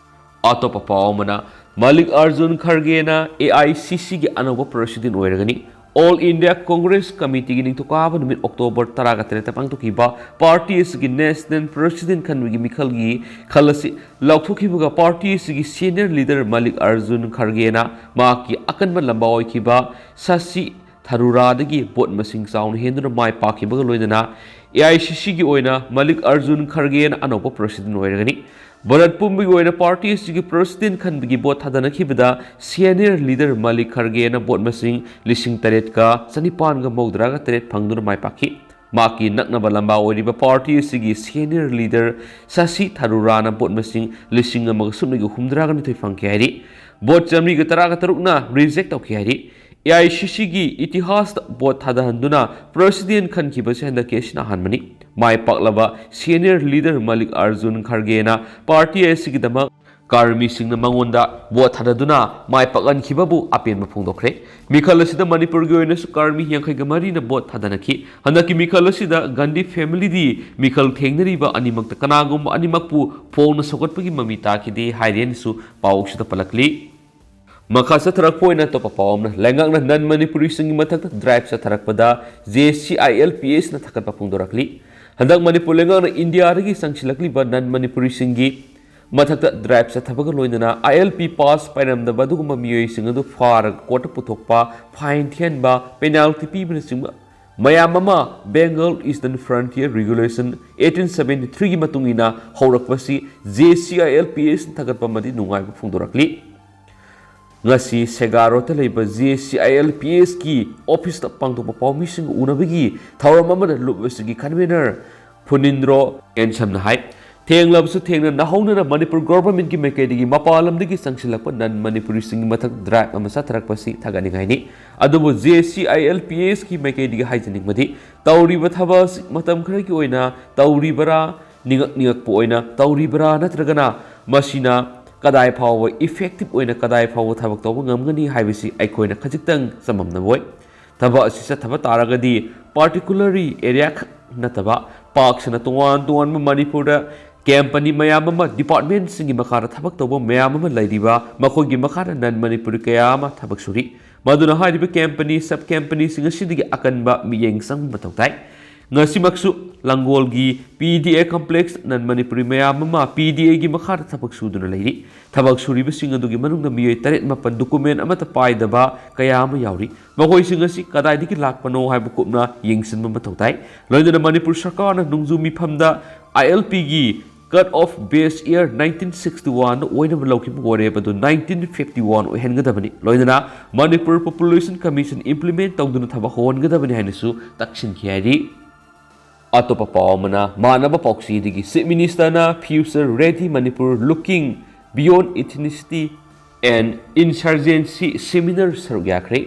ꯑꯇꯣꯞꯄ ꯄꯥꯎ ꯑꯃꯅ, ꯃꯜꯂꯤꯛ ꯑꯥꯔꯖꯨꯟ ꯈꯔꯒꯦꯅ ꯑꯦ ꯑꯥꯏ ꯁꯤ ꯁꯤꯒꯤ ꯑꯅꯧꯕ ꯄ꯭ꯔꯁꯤꯗꯦꯟ ꯑꯣꯏꯔꯒꯅꯤ꯫ ꯑꯣꯜ ꯏꯟꯗꯤꯌꯥ ꯀꯣꯡꯒ꯭ꯔꯦꯁ ꯀꯃꯤꯇꯤꯒꯤ ꯅꯤꯡꯊꯧꯀꯥꯕ ꯅꯨꯃꯤꯠ ꯑꯣꯛꯇꯣꯕꯔ ꯇꯔꯥꯒ ꯇꯔꯦꯠꯇ ꯄꯥꯡꯊꯣꯛꯈꯤꯕ ꯄꯥꯔꯇꯤ ꯑꯁꯤꯒꯤ ꯅꯦꯁꯅꯦꯜ ꯄ꯭ꯔꯁꯤꯗꯦꯟ ꯈꯟꯕꯒꯤ ꯃꯤꯈꯜꯒꯤ ꯈꯜ ꯑꯁꯤ ꯂꯥꯎꯊꯣꯛꯈꯤꯕꯒ ꯄꯥꯔꯇꯤ ꯑꯁꯤꯒꯤ ꯁꯦꯅꯤꯌꯔ ꯂꯤꯗꯔ ꯃꯜꯂꯤꯛ ꯑꯥꯔꯖꯨꯟ ꯈꯔꯒꯦꯅ ꯃꯍꯥꯛꯀꯤ ꯑꯀꯟꯕ ꯂꯝꯕꯥ ꯑꯣꯏꯈꯤꯕ ꯁꯁꯤ ꯊꯔꯨꯔꯥꯗꯒꯤ ꯚꯣꯠ ꯃꯁꯤꯡ ꯆꯥꯎꯅ ꯍꯦꯟꯗꯨꯅ ꯃꯥꯏ ꯄꯥꯛꯈꯤꯕꯒ ꯂꯣꯏꯅꯅ ꯑꯦ ꯑꯥꯏ ꯁꯤ ꯁꯤꯒꯤ ꯑꯣꯏꯅ ꯃꯜꯂꯤꯛ ꯑꯔꯖꯨꯟ ꯈꯔꯒꯦꯅ ꯑꯅꯧꯕ ꯄ꯭ꯔꯁꯤꯗꯦꯟ ꯑꯣꯏꯔꯒꯅꯤ꯫ ꯚꯥꯔꯠ ꯄꯨꯝꯕꯒꯤ ꯑꯣꯏꯅ ꯄꯥꯔꯇꯤ ꯑꯁꯤꯒꯤ ꯄ꯭ꯔꯁꯤꯗꯦꯟ ꯈꯟꯕꯒꯤ ꯚꯣꯠ ꯊꯥꯗꯅꯈꯤꯕꯗ ꯁꯦꯅꯤꯌꯔ ꯂꯤꯗꯔ ꯃꯜꯂꯤꯛ ꯈꯔꯒꯦꯅ ꯚꯣꯠ ꯃꯁꯤꯡ ꯂꯤꯁꯤꯡ ꯇꯔꯦꯠꯀ ꯆꯅꯤꯄꯥꯟꯒ ꯃꯧꯗ꯭ꯔꯥꯒ ꯇꯔꯦꯠ ꯐꯪꯗꯨꯅ ꯃꯥꯏ ꯄꯥꯛꯈꯤ꯫ ꯃꯍꯥꯛꯀꯤ ꯅꯛꯅꯕ ꯂꯝꯕꯥ ꯑꯣꯏꯔꯤꯕ ꯄꯥꯔꯇꯤ ꯑꯁꯤꯒꯤ ꯁꯦꯅꯤꯌꯔ ꯂꯤꯗꯔ ꯁꯁꯤ ꯊꯔꯨꯔꯥꯅ ꯚꯣꯠ ꯃꯁꯤꯡ ꯂꯤꯁꯤꯡ ꯑꯃꯒ ꯁꯨꯞꯅꯒ ꯍꯨꯝꯗ꯭ꯔꯥꯒ ꯅꯤꯊꯣꯏ ꯐꯪꯈꯤ ꯍꯥꯏꯔꯤ꯫ ꯚꯣꯠ ꯆꯥꯃꯔꯤꯒ ꯇꯔꯥꯒ ꯇꯔꯨꯛꯅ ꯔꯤꯖꯦꯛ ꯇꯧꯈꯤ ꯍꯥꯏꯔꯤ꯫ ꯑꯦ ꯑꯥꯏ ꯁꯤ ꯁꯤꯒꯤ ꯏꯇꯤꯍꯥꯁꯇ ꯚꯣꯠ ꯊꯥꯗꯍꯟꯗꯨꯅ ꯄ꯭ꯔꯁꯤꯗꯦꯟ ꯈꯟꯈꯤꯕꯁꯤ ꯍꯟꯗꯛꯀꯤ ꯑꯁꯤꯅ ꯑꯍꯥꯟꯕꯅꯤ꯫ ꯃꯥꯏ ꯄꯥꯛꯂꯕ ꯁꯦꯅꯤꯌꯔ ꯂꯤꯗꯔ ꯃꯜꯂꯤꯛ ꯑꯥꯔꯖꯨꯟ ꯈꯔꯒꯦꯅ ꯄꯥꯔꯇꯤ ꯑꯁꯤꯒꯤꯗꯃꯛ ꯀꯥꯔꯃꯤꯁꯤꯡꯅ ꯃꯉꯣꯟꯗ ꯚꯣꯠ ꯊꯥꯗꯗꯨꯅ ꯃꯥꯏ ꯄꯥꯛꯍꯟꯈꯤꯕꯕꯨ ꯑꯄꯦꯟꯕ ꯐꯣꯡꯗꯣꯛꯈ꯭ꯔꯦ꯫ ꯃꯤꯈꯜ ꯑꯁꯤꯗ ꯃꯅꯤꯄꯨꯔꯒꯤ ꯑꯣꯏꯅꯁꯨ ꯀꯥꯔꯃꯤ ꯌꯥꯡꯈꯩꯒ ꯃꯔꯤꯅ ꯚꯣꯠ ꯊꯥꯗꯅꯈꯤ꯫ ꯍꯟꯗꯛꯀꯤ ꯃꯤꯈꯜ ꯑꯁꯤꯗ ꯒꯥꯟꯙꯤ ꯐꯦꯃꯤꯂꯤꯗꯤ ꯃꯤꯈꯜ ꯊꯦꯡꯅꯔꯤꯕ ꯑꯅꯤꯃꯛꯇ ꯀꯅꯥꯒꯨꯝꯕ ꯑꯅꯤꯃꯛꯄꯨ ꯐꯣꯡꯅ ꯁꯧꯒꯠꯄꯒꯤ ꯃꯃꯤ ꯇꯥꯈꯤꯗꯦ ꯍꯥꯏꯔꯦꯅꯁꯨ ꯄꯥꯎꯁꯤꯗ ꯄꯜꯂꯛꯂꯤ꯫ ꯃꯈꯥ ꯆꯠꯊꯔꯛꯄ ꯑꯣꯏꯅ ꯑꯇꯣꯞꯄ ꯄꯥꯎ ꯑꯃꯅ, ꯂꯩꯉꯥꯛꯅ ꯅꯟ ꯃꯅꯤꯄꯨꯔꯤꯁꯤꯡꯒꯤ ꯃꯊꯛꯇ driver ꯆꯠꯊꯔꯛꯄꯗ J C I L P ꯑꯦꯁꯅ ꯊꯥꯒꯠꯄ ꯐꯣꯡꯗꯣꯔꯛꯂꯤ꯫ ꯍꯟꯗꯛ ꯃꯅꯤꯄꯨꯔ ꯂꯩꯉꯥꯛꯅ ꯏꯟꯗꯤꯌꯥꯗꯒꯤ ꯆꯪꯁꯤꯜꯂꯛꯂꯤꯕ ꯅꯟ ꯃꯅꯤꯄꯨꯔꯤꯁꯤꯡꯒꯤ ꯃꯊꯛꯇ ꯗ꯭ꯔꯥꯏꯕ ꯆꯠꯊꯕꯒ ꯂꯣꯏꯅꯅ ꯑꯥꯏ ꯑꯦꯜ ꯄꯤ ꯄꯥꯁ ꯄꯥꯏꯔꯝꯗꯕ ꯑꯗꯨꯒꯨꯝꯕ ꯃꯤꯑꯣꯏꯁꯤꯡ ꯑꯗꯨ ꯐꯥꯔꯒ ꯀꯣꯔꯠꯇ ꯄꯨꯊꯣꯛꯄ, ꯐꯥꯏꯟ ꯊꯤꯍꯟꯕ, ꯄꯦꯅꯥꯜꯇꯤ ꯄꯤꯕꯅꯆꯤꯡꯕ ꯃꯌꯥꯝ ꯑꯃ Bengal Eastern Frontier Regulation eighteen seventy three ꯒꯤ ꯃꯇꯨꯡ ꯏꯟꯅ ꯍꯧꯔꯛꯄꯁꯤ J C I L P S ꯊꯥꯒꯠꯄ ꯑꯃꯗꯤ ꯅꯨꯡꯉꯥꯏꯕ ꯐꯣꯡꯗꯣꯔꯛꯂꯤ꯫ ꯉꯁꯤ ꯁꯦꯒꯥꯔꯣꯠꯇ ꯂꯩꯕ J C I L P S ꯀꯤ ꯑꯣꯐꯤꯁꯇ ꯄꯥꯡꯊꯣꯛꯄ ꯄꯥꯎꯃꯤꯁꯤꯡ ꯎꯅꯕꯒꯤ ꯊꯧꯔꯝ ꯑꯃꯗ ꯂꯨꯞ ꯑꯁꯤꯒꯤ convener ꯐꯨꯅꯤꯟꯗ꯭ꯔꯣ ꯑꯦꯟ ꯁꯝꯅ ꯍꯥꯏ, ꯊꯦꯡꯂꯕꯁꯨ ꯊꯦꯡꯅ ꯅꯧꯍꯧꯅꯅ ꯃꯅꯤꯄꯨꯔ ꯒꯣꯚꯔꯟꯃꯦꯟꯠꯀꯤ ꯃꯥꯏꯀꯩꯗꯒꯤ ꯃꯄꯥꯟ ꯂꯝꯗꯒꯤ ꯆꯪꯁꯤꯜꯂꯛꯄ ꯅꯟ ꯃꯅꯤꯄꯨꯔꯤꯁꯤꯡꯒꯤ ꯃꯊꯛ ꯗ꯭ꯔꯥꯏꯚ ꯑꯃ ꯆꯠꯊꯔꯛꯄꯁꯤ ꯊꯥꯒꯠꯅꯤꯡꯉꯥꯏꯅꯤ꯫ ꯑꯗꯨꯕꯨ J C I L P S ꯀꯤ ꯃꯥꯏꯀꯩꯗꯒꯤ ꯍꯥꯏꯖꯅꯤꯡꯕꯗꯤ, ꯇꯧꯔꯤꯕ ꯊꯕꯛ ꯑꯁꯤ ꯃꯇꯝ ꯈꯔꯒꯤ ꯑꯣꯏꯅ ꯇꯧꯔꯤꯕꯔꯥ, ꯅꯤꯡꯉꯛ ꯅꯤꯡꯉꯛꯄ ꯑꯣꯏꯅ ꯇꯧꯔꯤꯕꯔꯥ, ꯅꯠꯇ꯭ꯔꯒꯅ ꯃꯁꯤꯅ ꯀꯗꯥꯏ ꯐꯥꯎꯕ effective ꯑꯣꯏꯅ ꯀꯗꯥꯏ ꯐꯥꯎꯕ ꯊꯕꯛ ꯇꯧꯕ ꯉꯝꯒꯅꯤ ꯍꯥꯏꯕꯁꯤ ꯑꯩꯈꯣꯏꯅ ꯈꯖꯤꯛꯇꯪ ꯆꯃꯝꯅꯕ ꯑꯣꯏ꯫ ꯊꯕꯛ ꯑꯁꯤ ꯆꯠꯊꯕ ꯇꯥꯔꯒꯗꯤ particularly area ꯈꯛ ꯅꯠꯇꯕ ꯄꯥꯛ ꯁꯟꯅ ꯇꯣꯉꯥꯟ ꯇꯣꯉꯥꯟꯕ ꯃꯅꯤꯄꯨꯔꯗ company ꯃꯌꯥꯝ ꯑꯃ, department ꯁꯤꯡꯒꯤ ꯃꯈꯥꯗ ꯊꯕꯛ ꯇꯧꯕ ꯃꯌꯥꯝ ꯑꯃ ꯂꯩꯔꯤꯕ, ꯃꯈꯣꯏꯒꯤ ꯃꯈꯥꯗ ꯅꯟ ꯃꯅꯤꯄꯨꯔꯤ ꯀꯌꯥ ꯑꯃ ꯊꯕꯛ ꯁꯨꯔꯤ꯫ ꯃꯗꯨꯅ ꯍꯥꯏꯔꯤꯕ company, sub company ꯁꯤꯡ ꯑꯁꯤꯗꯒꯤ ꯑꯀꯟꯕ ꯃꯤꯠꯌꯦꯡ ꯆꯪꯕ ꯃꯊꯧ ꯇꯥꯏ꯫ ꯉꯁꯤꯃꯛꯁꯨ ꯂꯥꯡꯒꯣꯜꯒꯤ P D A complex ꯅꯟ ꯃꯅꯤꯄꯨꯔꯤ ꯃꯌꯥꯝ ꯑꯃ P D A ꯒꯤ ꯃꯈꯥꯗ ꯊꯕꯛ ꯁꯨꯗꯨꯅ ꯂꯩꯔꯤ꯫ ꯊꯕꯛ ꯁꯨꯔꯤꯕꯁꯤꯡ ꯑꯗꯨꯒꯤ ꯃꯅꯨꯡꯗ ꯃꯤꯑꯣꯏ ꯇꯔꯦꯠ ꯃꯥꯄꯟ document ꯑꯃꯠꯇ ꯄꯥꯏꯗꯕ ꯀꯌꯥ ꯑꯃ ꯌꯥꯎꯔꯤ꯫ ꯃꯈꯣꯏꯁꯤꯡ ꯑꯁꯤ ꯀꯗꯥꯏꯗꯒꯤ ꯂꯥꯛꯄꯅꯣ ꯍꯥꯏꯕ ꯀꯨꯞꯅ ꯌꯦꯡꯁꯤꯟꯕ ꯃꯊꯧ ꯇꯥꯏ꯫ ꯂꯣꯏꯅꯅ ꯃꯅꯤꯄꯨꯔ ꯁꯔꯀꯥꯔꯅ ꯅꯣꯡꯖꯨ ꯃꯤꯐꯝꯗ I L P ꯒꯤ cut off base year nineteen sixty one ꯑꯣꯏꯅꯕ ꯂꯧꯈꯤꯕ ꯋꯥꯔꯦꯞ ꯑꯗꯨ nineteen fifty one ꯑꯣꯏꯍꯟꯒꯗꯕꯅꯤ꯫ ꯂꯣꯏꯅꯅ ꯃꯅꯤꯄꯨꯔ Population Commission implement ꯇꯧꯗꯨꯅ ꯊꯕꯛ ꯍꯧꯍꯟꯒꯗꯕꯅꯤ ꯍꯥꯏꯅꯁꯨ ꯇꯛꯁꯤꯟꯈꯤ ꯍꯥꯏꯔꯤ꯫ ꯑꯇꯣꯞꯄ ꯄꯥꯎ ꯑꯃꯅ, ꯃꯥꯟꯅꯕ ꯄꯥꯎꯆꯦꯗꯒꯤ, Chief Minister ꯅ Future Ready Manipur Looking Beyond Ethnicity and Insurgency Seminar ꯁꯔꯨꯛ ꯌꯥꯈ꯭ꯔꯦ꯫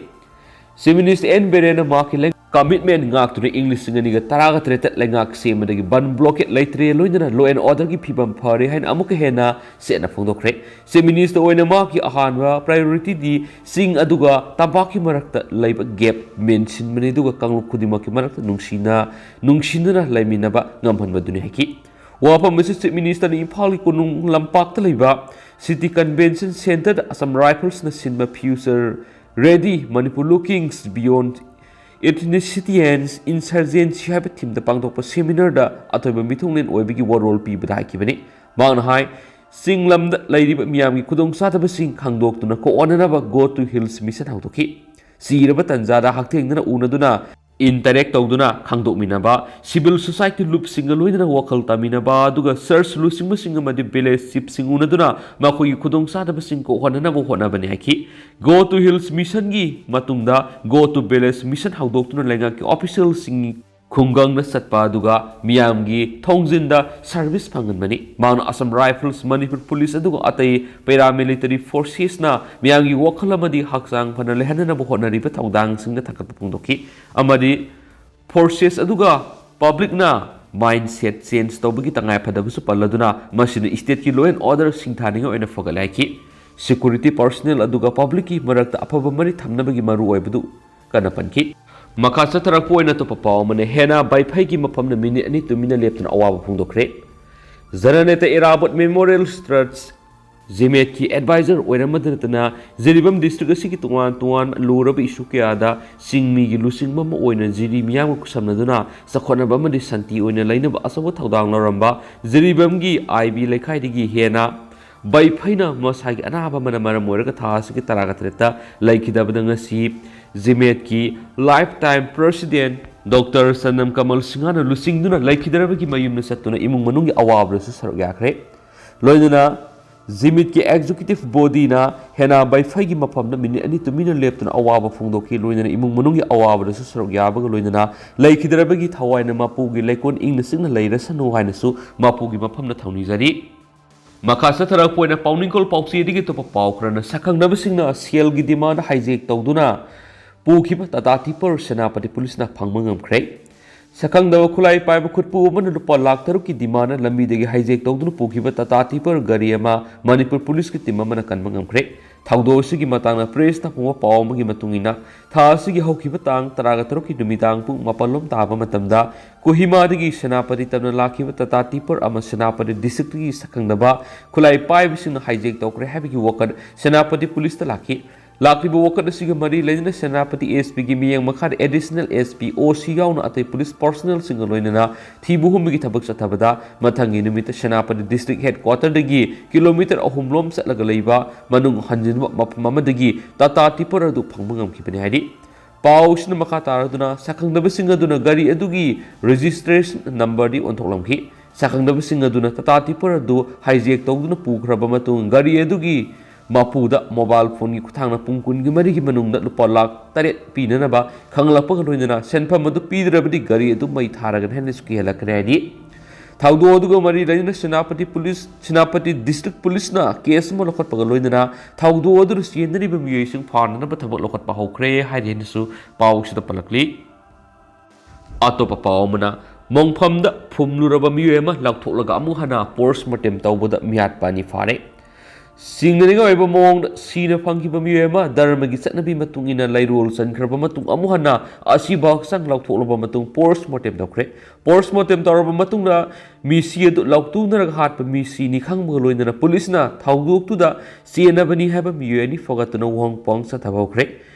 Chief Minister N ꯕꯤꯔꯦꯟꯅ ꯃꯍꯥꯛꯀꯤ ꯂꯩ-, commitment ꯉꯥꯛꯇꯨꯅ ꯏꯪ ꯂꯤꯁꯤꯡ ꯑꯅꯤꯒ ꯇꯔꯥꯒ ꯇꯔꯦꯠꯇ ꯂꯩꯉꯥꯛ ꯁꯦꯝꯕꯗꯒꯤ ꯕꯟ blockade ꯂꯩꯇ꯭ꯔꯦ, ꯂꯣꯏꯅꯅ law and order ꯒꯤ ꯐꯤꯕꯝ ꯐꯔꯦ ꯍꯥꯏꯅ ꯑꯃꯨꯛꯀ ꯍꯦꯟꯅ ꯁꯦꯡꯅ ꯐꯣꯡꯗꯣꯛꯈ꯭ꯔꯦ꯫ Chief Minister ꯑꯣꯏꯅ ꯃꯍꯥꯛꯀꯤ ꯑꯍꯥꯟꯕ priority ꯗꯤ ꯆꯤꯡ ꯑꯗꯨꯒ ꯇꯝꯄꯥꯛꯀꯤ ꯃꯔꯛꯇ ꯂꯩꯕ gap ꯃꯦꯟꯁꯤꯟꯕꯅꯤ, ꯑꯗꯨꯒ ꯀꯥꯡꯂꯨꯞ ꯈꯨꯗꯤꯡꯃꯛꯀꯤ ꯃꯔꯛꯇ ꯅꯨꯡꯁꯤꯅ, ꯅꯨꯡꯁꯤꯅꯅ ꯂꯩꯃꯤꯟꯅꯕ ꯉꯝꯍꯟꯕꯗꯨꯅꯤ ꯍꯥꯏꯈꯤ꯫ ꯋꯥꯐꯝ ꯑꯁꯤ Chief Minister ꯅ ꯏꯝꯐꯥꯜꯒꯤ ꯀꯣꯅꯨꯡ ꯂꯝꯄꯥꯛꯇ ꯂꯩꯕ City Convention Centre ꯗ Assam Rifles ꯅ ꯁꯤꯟꯕ Future Ready Manipur Looking Beyond Ethnicity and Insurgency ꯍꯥꯏꯕ theme ꯗ ꯄꯥꯡꯊꯣꯛꯄ seminar ꯗ ꯑꯊꯣꯏꯕ ꯃꯤꯊꯨꯡꯂꯦꯟ ꯑꯣꯏꯕꯒꯤ ꯋꯥꯔꯣꯜ ꯄꯤꯕꯗ ꯍꯥꯏꯈꯤꯕꯅꯤ꯫ ꯃꯍꯥꯛꯅ ꯍꯥꯏ, ꯆꯤꯡ ꯂꯝꯗ ꯂꯩꯔꯤꯕ ꯃꯤꯌꯥꯝꯒꯤ ꯈꯨꯗꯣꯡꯆꯥꯗꯕꯁꯤꯡ ꯈꯪꯗꯣꯛꯇꯨꯅ ꯀꯣꯛꯍꯟꯅꯅꯕ Go to Hills Mission ꯍꯧꯗꯣꯛꯈꯤ꯫ ꯆꯤꯔꯕ ꯇꯟꯖꯥꯗ ꯍꯛꯊꯦꯡꯅꯅ ꯎꯅꯗꯨꯅ interact ꯇꯧꯗꯨꯅ ꯈꯪꯗꯣꯛꯃꯤꯟꯅꯕ, civil society ꯂꯨꯞꯁꯤꯡꯒ ꯂꯣꯏꯅꯅ ꯋꯥꯈꯜ ꯇꯥꯃꯤꯟꯅꯕ, ꯑꯗꯨꯒ church ꯂꯨꯆꯤꯡꯕꯁꯤꯡ ꯑꯃꯗꯤ village chiefꯁꯤꯡ ꯎꯅꯗꯨꯅ ꯃꯈꯣꯏꯒꯤ ꯈꯨꯗꯣꯡꯆꯥꯗꯕꯁꯤꯡ ꯀꯣꯛꯍꯟꯅꯅꯕ ꯍꯣꯠꯅꯕꯅꯤ ꯍꯥꯏꯈꯤ꯫ Go to Hills Missionꯒꯤ ꯃꯇꯨꯡꯗ Go to Village Mission ꯍꯧꯗꯣꯛꯇꯨꯅ ꯂꯩꯉꯥꯛꯀꯤ officialꯁꯤꯡ ꯈꯨꯡꯒꯪꯗ ꯆꯠꯄ ꯑꯗꯨꯒ ꯃꯤꯌꯥꯝꯒꯤ ꯊꯣꯡꯖꯤꯟꯗ service ꯐꯪꯍꯟꯕꯅꯤ꯫ ꯃꯍꯥꯛꯅ Assam Rifles, Manipur Police ꯑꯗꯨꯒ ꯑꯇꯩ paramilitary forcesꯅ ꯃꯤꯌꯥꯝꯒꯤ ꯋꯥꯈꯜ ꯑꯃꯗꯤ ꯍꯛꯆꯥꯡ ꯐꯅ ꯂꯩꯍꯟꯅꯅꯕ ꯍꯣꯠꯅꯔꯤꯕ ꯊꯧꯗꯥꯡꯁꯤꯡꯗ ꯊꯥꯒꯠꯄ ꯐꯣꯡꯗꯣꯛꯈꯤ ꯑꯃꯗꯤ forces ꯑꯗꯨꯒ publicꯅ mindset change ꯇꯧꯕꯒꯤ ꯇꯉꯥꯏ ꯐꯗꯕꯁꯨ ꯄꯜꯂꯗꯨꯅ ꯃꯁꯤꯅ stateꯀꯤ law and order ꯁꯤꯡꯊꯥꯅꯤꯡꯉꯥꯏ ꯑꯣꯏꯅ ꯐꯒꯠꯂꯦ ꯍꯥꯏꯈꯤ꯫ Security personnel ꯑꯗꯨꯒ publicꯀꯤ ꯃꯔꯛꯇ ꯑꯐꯕ ꯃꯔꯤ ꯊꯝꯅꯕꯒꯤ ꯃꯔꯨꯑꯣꯏꯕꯗꯨ ꯀꯟꯅ ꯄꯟꯈꯤ꯫ ꯃꯈꯥ ꯆꯠꯊꯔꯛꯄ ꯑꯣꯏꯅ ꯑꯇꯣꯞꯄ ꯄꯥꯎ ꯑꯃꯅ, ꯍꯦꯅꯥ ꯕꯥꯏꯐꯩꯒꯤ ꯃꯐꯝꯗ ꯃꯤꯅꯤꯠ ꯑꯅꯤ ꯇꯨꯃꯤꯟꯅ ꯂꯦꯞꯇꯨꯅ ꯑꯋꯥꯕ ꯐꯣꯡꯗꯣꯛꯈ꯭ꯔꯦ꯫ ꯖꯅꯅꯦꯇꯥ ꯏꯔꯥꯕꯣꯠ Memorial Trust, ꯖꯤꯃꯦꯠꯀꯤ advisor ꯑꯣꯏꯔꯝꯕꯗ ꯅꯠꯇꯅ ꯖꯤꯔꯤꯕꯥꯝ district ꯑꯁꯤꯒꯤ ꯇꯣꯉꯥꯟ ꯇꯣꯉꯥꯟꯕ ꯂꯨꯔꯕ issue ꯀꯌꯥꯗ ꯆꯤꯡꯃꯤꯒꯤ ꯂꯨꯆꯤꯡꯕ ꯑꯃ ꯑꯣꯏꯅ ꯖꯤꯔꯤ ꯃꯤꯌꯥꯝꯒ ꯈꯨꯠꯁꯝꯅꯗꯨꯅ ꯆꯥꯎꯈꯠꯅꯕ ꯑꯃꯗꯤ ꯁꯥꯟꯇꯤ ꯑꯣꯏꯅ ꯂꯩꯅꯕ ꯑꯆꯧꯕ ꯊꯧꯗꯥꯡ ꯂꯧꯔꯝꯕ ꯖꯤꯔꯤꯕꯥꯝꯒꯤ ꯑꯥꯏ ꯕꯤ ꯂꯩꯀꯥꯏꯗꯒꯤ ꯍꯦꯅꯥ ꯕꯥꯏꯐꯩꯅ ꯃꯁꯥꯒꯤ ꯑꯅꯥꯕ ꯑꯃꯅ ꯃꯔꯝ ꯑꯣꯏꯔꯒ ꯊꯥ ꯑꯁꯤꯒꯤ ꯇꯔꯥꯒ ꯇꯔꯦꯠꯇ ꯂꯩꯈꯤꯗꯕꯗ ꯉꯁꯤ ꯖꯤꯃꯦꯠꯀꯤ lifetime president Doctor ꯁꯅꯝ ꯀꯃꯜ ꯁꯤꯡꯍꯅ ꯂꯨꯆꯤꯡꯗꯨꯅ ꯂꯩꯈꯤꯗ꯭ꯔꯕꯒꯤ ꯃꯌꯨꯝꯗ ꯆꯠꯇꯨꯅ ꯏꯃꯨꯡ ꯃꯅꯨꯡꯒꯤ ꯑꯋꯥꯕꯗꯁꯨ ꯁꯔꯨꯛ ꯌꯥꯈ꯭ꯔꯦ꯫ ꯂꯣꯏꯅꯅ ꯖꯤꯃꯦꯠꯀꯤ executive bodyꯅ ꯍꯦꯅꯥ ꯕꯥꯏꯐꯩꯒꯤ ꯃꯐꯝꯗ ꯃꯤꯅꯤꯠ ꯑꯅꯤ ꯇꯨꯃꯤꯟꯅ ꯂꯦꯞꯇꯨꯅ ꯑꯋꯥꯕ ꯐꯣꯡꯗꯣꯛꯈꯤ꯫ ꯂꯣꯏꯅꯅ ꯏꯃꯨꯡ ꯃꯅꯨꯡꯒꯤ ꯑꯋꯥꯕꯗꯁꯨ ꯁꯔꯨꯛ ꯌꯥꯕꯒ ꯂꯣꯏꯅꯅ ꯂꯩꯈꯤꯗ꯭ꯔꯕꯒꯤ ꯊꯋꯥꯏꯅ ꯃꯄꯨꯒꯤ ꯂꯩꯀꯣꯜ ꯏꯪꯅ ꯆꯤꯛꯅ ꯂꯩꯔꯁꯅꯨ ꯍꯥꯏꯅꯁꯨ ꯃꯄꯨꯒꯤ ꯃꯐꯝꯗ ꯊꯧꯅꯤꯖꯔꯤ꯫ ꯃꯈꯥ ꯆꯠꯊꯔꯛꯄ ꯑꯣꯏꯅ ꯄꯥꯎꯅꯤꯡꯀꯣꯜ ꯄꯥꯎꯆꯦꯗꯒꯤ ꯑꯇꯣꯞꯄ ꯄꯥꯎ ꯈꯔꯅ, ꯁꯛꯈꯪꯅꯕꯁꯤꯡꯅ ꯁꯦꯜꯒꯤ demand hijack ꯇꯧꯗꯨꯅ ꯄꯨꯈꯤꯕ ꯇꯥꯇꯥ ꯇꯤꯄꯔ ꯁꯦꯅꯥꯄꯇꯤ ꯄꯨꯂꯤꯁꯅ ꯐꯪꯕ ꯉꯝꯈ꯭ꯔꯦ꯫ ꯁꯛꯈꯪꯗꯕ ꯈꯨꯠꯂꯥꯏ ꯄꯥꯏꯕ ꯈꯨꯠꯄꯨ ꯑꯃꯅ ꯂꯨꯄꯥ ꯂꯥꯈ ꯇꯔꯨꯛꯀꯤ demand ꯂꯝꯕꯤꯗꯒꯤ hijack ꯇꯧꯗꯨꯅ ꯄꯨꯈꯤꯕ ꯇꯥꯇꯥ ꯇꯤꯄꯔ ꯒꯥꯔꯤ ꯑꯃ ꯃꯅꯤꯄꯨꯔ ꯄꯨꯂꯤꯁꯀꯤ team ꯑꯃꯅ ꯀꯟꯕ ꯉꯝꯈ꯭ꯔꯦ꯫ ꯊꯧꯗꯣꯛ ꯑꯁꯤꯒꯤ ꯃꯇꯥꯡꯗ pressꯇ ꯐꯣꯡꯕ ꯄꯥꯎ ꯑꯃꯒꯤ ꯃꯇꯨꯡ ꯏꯟꯅ, ꯊꯥ ꯑꯁꯤꯒꯤ ꯍꯧꯈꯤꯕ ꯇꯥꯡ ꯇꯔꯥꯒ ꯇꯔꯨꯛꯀꯤ ꯅꯨꯃꯤꯗꯥꯡ ꯄꯨꯡ ꯃꯥꯄꯜ ꯂꯣꯝ ꯇꯥꯕ ꯃꯇꯝꯗ ꯀꯣꯍꯤꯃꯥꯗꯒꯤ ꯁꯦꯅꯥꯄꯇꯤ ꯇꯝꯅ ꯂꯥꯛꯈꯤꯕ ꯇꯥꯇꯥ ꯇꯤꯄꯔ ꯑꯃ ꯁꯦꯅꯥꯄꯇꯤ districtꯀꯤ ꯁꯛꯈꯪꯗꯕ ꯈꯨꯠꯂꯥꯏ ꯄꯥꯏꯕꯁꯤꯡꯅ hijack ꯇꯧꯈ꯭ꯔꯦ ꯍꯥꯏꯕꯒꯤ ꯋꯥꯀꯠ ꯁꯦꯅꯥꯄꯇꯤ ꯄꯨꯂꯤꯁꯇ ꯂꯥꯛꯈꯤ꯫ ꯂꯥꯛꯂꯤꯕ ꯋꯥꯀꯠ ꯑꯁꯤꯒ ꯃꯔꯤ ꯂꯩꯅꯅ ꯁꯦꯅꯥꯄꯇꯤ SP ꯒꯤ ꯃꯤꯠꯌꯦꯡ ꯃꯈꯥꯗ additional SP, OC ꯌꯥꯎꯅ ꯑꯇꯩ ꯄꯨꯂꯤꯁ personnelꯁꯤꯡꯒ ꯂꯣꯏꯅꯅ ꯊꯤꯕ ꯍꯨꯝꯕꯒꯤ ꯊꯕꯛ ꯆꯠꯊꯕꯗ ꯃꯊꯪꯒꯤ ꯅꯨꯃꯤꯠꯇ ꯁꯦꯅꯥꯄꯇꯤ district headquarterꯗꯒꯤ kilometre ꯑꯍꯨꯝ ꯂꯣꯝ ꯆꯠꯂꯒ ꯂꯩꯕ ꯃꯅꯨꯡ ꯍꯟꯖꯤꯟꯕ ꯃꯐꯝ ꯑꯃꯗꯒꯤ ꯇꯥꯇꯥ ꯇꯤꯄꯔ ꯑꯗꯨ ꯐꯪꯕ ꯉꯝꯈꯤꯕꯅꯤ ꯍꯥꯏꯔꯤ꯫ ꯄꯥꯎꯁꯤꯅ ꯃꯈꯥ ꯇꯥꯔꯗꯨꯅ, ꯁꯛꯈꯪꯗꯕꯁꯤꯡ ꯑꯗꯨꯅ ꯒꯥꯔꯤ ꯑꯗꯨꯒꯤ registration number ꯗꯤ ꯑꯣꯟꯊꯣꯛꯂꯝꯈꯤ꯫ ꯁꯛꯈꯪꯗꯕꯁꯤꯡ ꯑꯗꯨꯅ ꯇꯥꯇꯥ ꯇꯤꯄꯔ ꯑꯗꯨ hijack ꯇꯧꯗꯨꯅ ꯄꯨꯈ꯭ꯔꯕ ꯃꯇꯨꯡ, ꯒꯥꯔꯤ ꯑꯗꯨꯒꯤ ꯃꯄꯨꯗ mobile phone ꯒꯤ ꯈꯨꯠꯊꯥꯡꯗ ꯄꯨꯡ ꯀꯨꯟꯒꯤ ꯃꯔꯤꯒꯤ ꯃꯅꯨꯡꯗ ꯂꯨꯄꯥ ꯂꯥꯈ ꯇꯔꯦꯠ ꯄꯤꯅꯅꯕ ꯈꯪꯂꯛꯄꯒ ꯂꯣꯏꯅꯅ ꯁꯦꯟꯐꯝ ꯑꯗꯨ ꯄꯤꯗ꯭ꯔꯕꯗꯤ ꯒꯥꯔꯤ ꯑꯗꯨ ꯃꯩ ꯊꯥꯔꯒꯅꯤ ꯍꯥꯏꯅꯁꯨ ꯀꯤꯍꯜꯂꯛꯈ꯭ꯔꯦ ꯍꯥꯏꯔꯤ꯫ ꯊꯧꯗꯣꯛ ꯑꯗꯨꯒ ꯃꯔꯤ ꯂꯩꯅꯅ ꯁꯦꯅꯥꯄꯇꯤ ꯄꯨꯂꯤꯁ, ꯁꯦꯅꯥꯄꯇꯤ district ꯄꯨꯂꯤꯁꯅ case ꯑꯃ ꯂꯧꯈꯠꯄꯒ ꯂꯣꯏꯅꯅ ꯊꯧꯗꯣꯛ ꯑꯗꯨꯗ ꯆꯦꯟꯅꯔꯤꯕ ꯃꯤꯑꯣꯏꯁꯤꯡ ꯐꯥꯅꯅꯕ ꯊꯕꯛ ꯂꯧꯈꯠꯄ ꯍꯧꯈ꯭ꯔꯦ ꯍꯥꯏꯔꯤ ꯍꯥꯏꯅꯁꯨ ꯄꯥꯎꯁꯤꯗ ꯄꯜꯂꯛꯂꯤ꯫ ꯑꯇꯣꯞꯄ ꯄꯥꯎ ꯑꯃꯅ, ꯃꯣꯡꯐꯝꯗ ꯐꯨꯝꯂꯨꯔꯕ ꯃꯤꯑꯣꯏ ꯑꯃ ꯂꯧꯊꯣꯛꯂꯒ ꯑꯃꯨꯛ ꯍꯟꯅ post mortem ꯇꯧꯕꯗ ꯃꯤꯍꯥꯠꯄ ꯑꯅꯤ ꯐꯥꯔꯦ꯫ ꯆꯤꯡꯅꯅꯤꯡꯉꯥꯏ ꯑꯣꯏꯕ ꯃꯑꯣꯡꯗ ꯁꯤꯅ ꯐꯪꯈꯤꯕ ꯃꯤꯑꯣꯏ ꯑꯃ ꯙꯔꯃꯒꯤ ꯆꯠꯅꯕꯤ ꯃꯇꯨꯡ ꯏꯟꯅ ꯂꯩꯔꯣꯜ ꯆꯟꯈ꯭ꯔꯕ ꯃꯇꯨꯡ ꯑꯃꯨꯛ ꯍꯟꯅ ꯑꯁꯤꯕ ꯍꯛꯆꯥꯡ ꯂꯧꯊꯣꯛꯂꯕ ꯃꯇꯨꯡ post mortem ꯇꯧꯈ꯭ꯔꯦ꯫ Post mortem ꯇꯧꯔꯕ ꯃꯇꯨꯡꯗ ꯃꯤꯁꯤ ꯑꯗꯨ ꯂꯧꯇꯨꯅꯔꯒ ꯍꯥꯠꯄ ꯃꯤꯁꯤꯅꯤ ꯈꯪꯕꯒ ꯂꯣꯏꯅꯅ ꯄꯨꯂꯤꯁꯅ ꯊꯧꯗꯣꯛꯇꯨꯗ ꯆꯦꯟꯅꯕꯅꯤ ꯍꯥꯏꯕ ꯃꯤꯑꯣꯏ ꯑꯅꯤ ꯐꯒꯠꯇꯨꯅ ꯋꯥꯍꯪ ꯄꯥꯎ ꯆꯠꯊꯕ ꯍꯧꯈ꯭ꯔꯦ꯫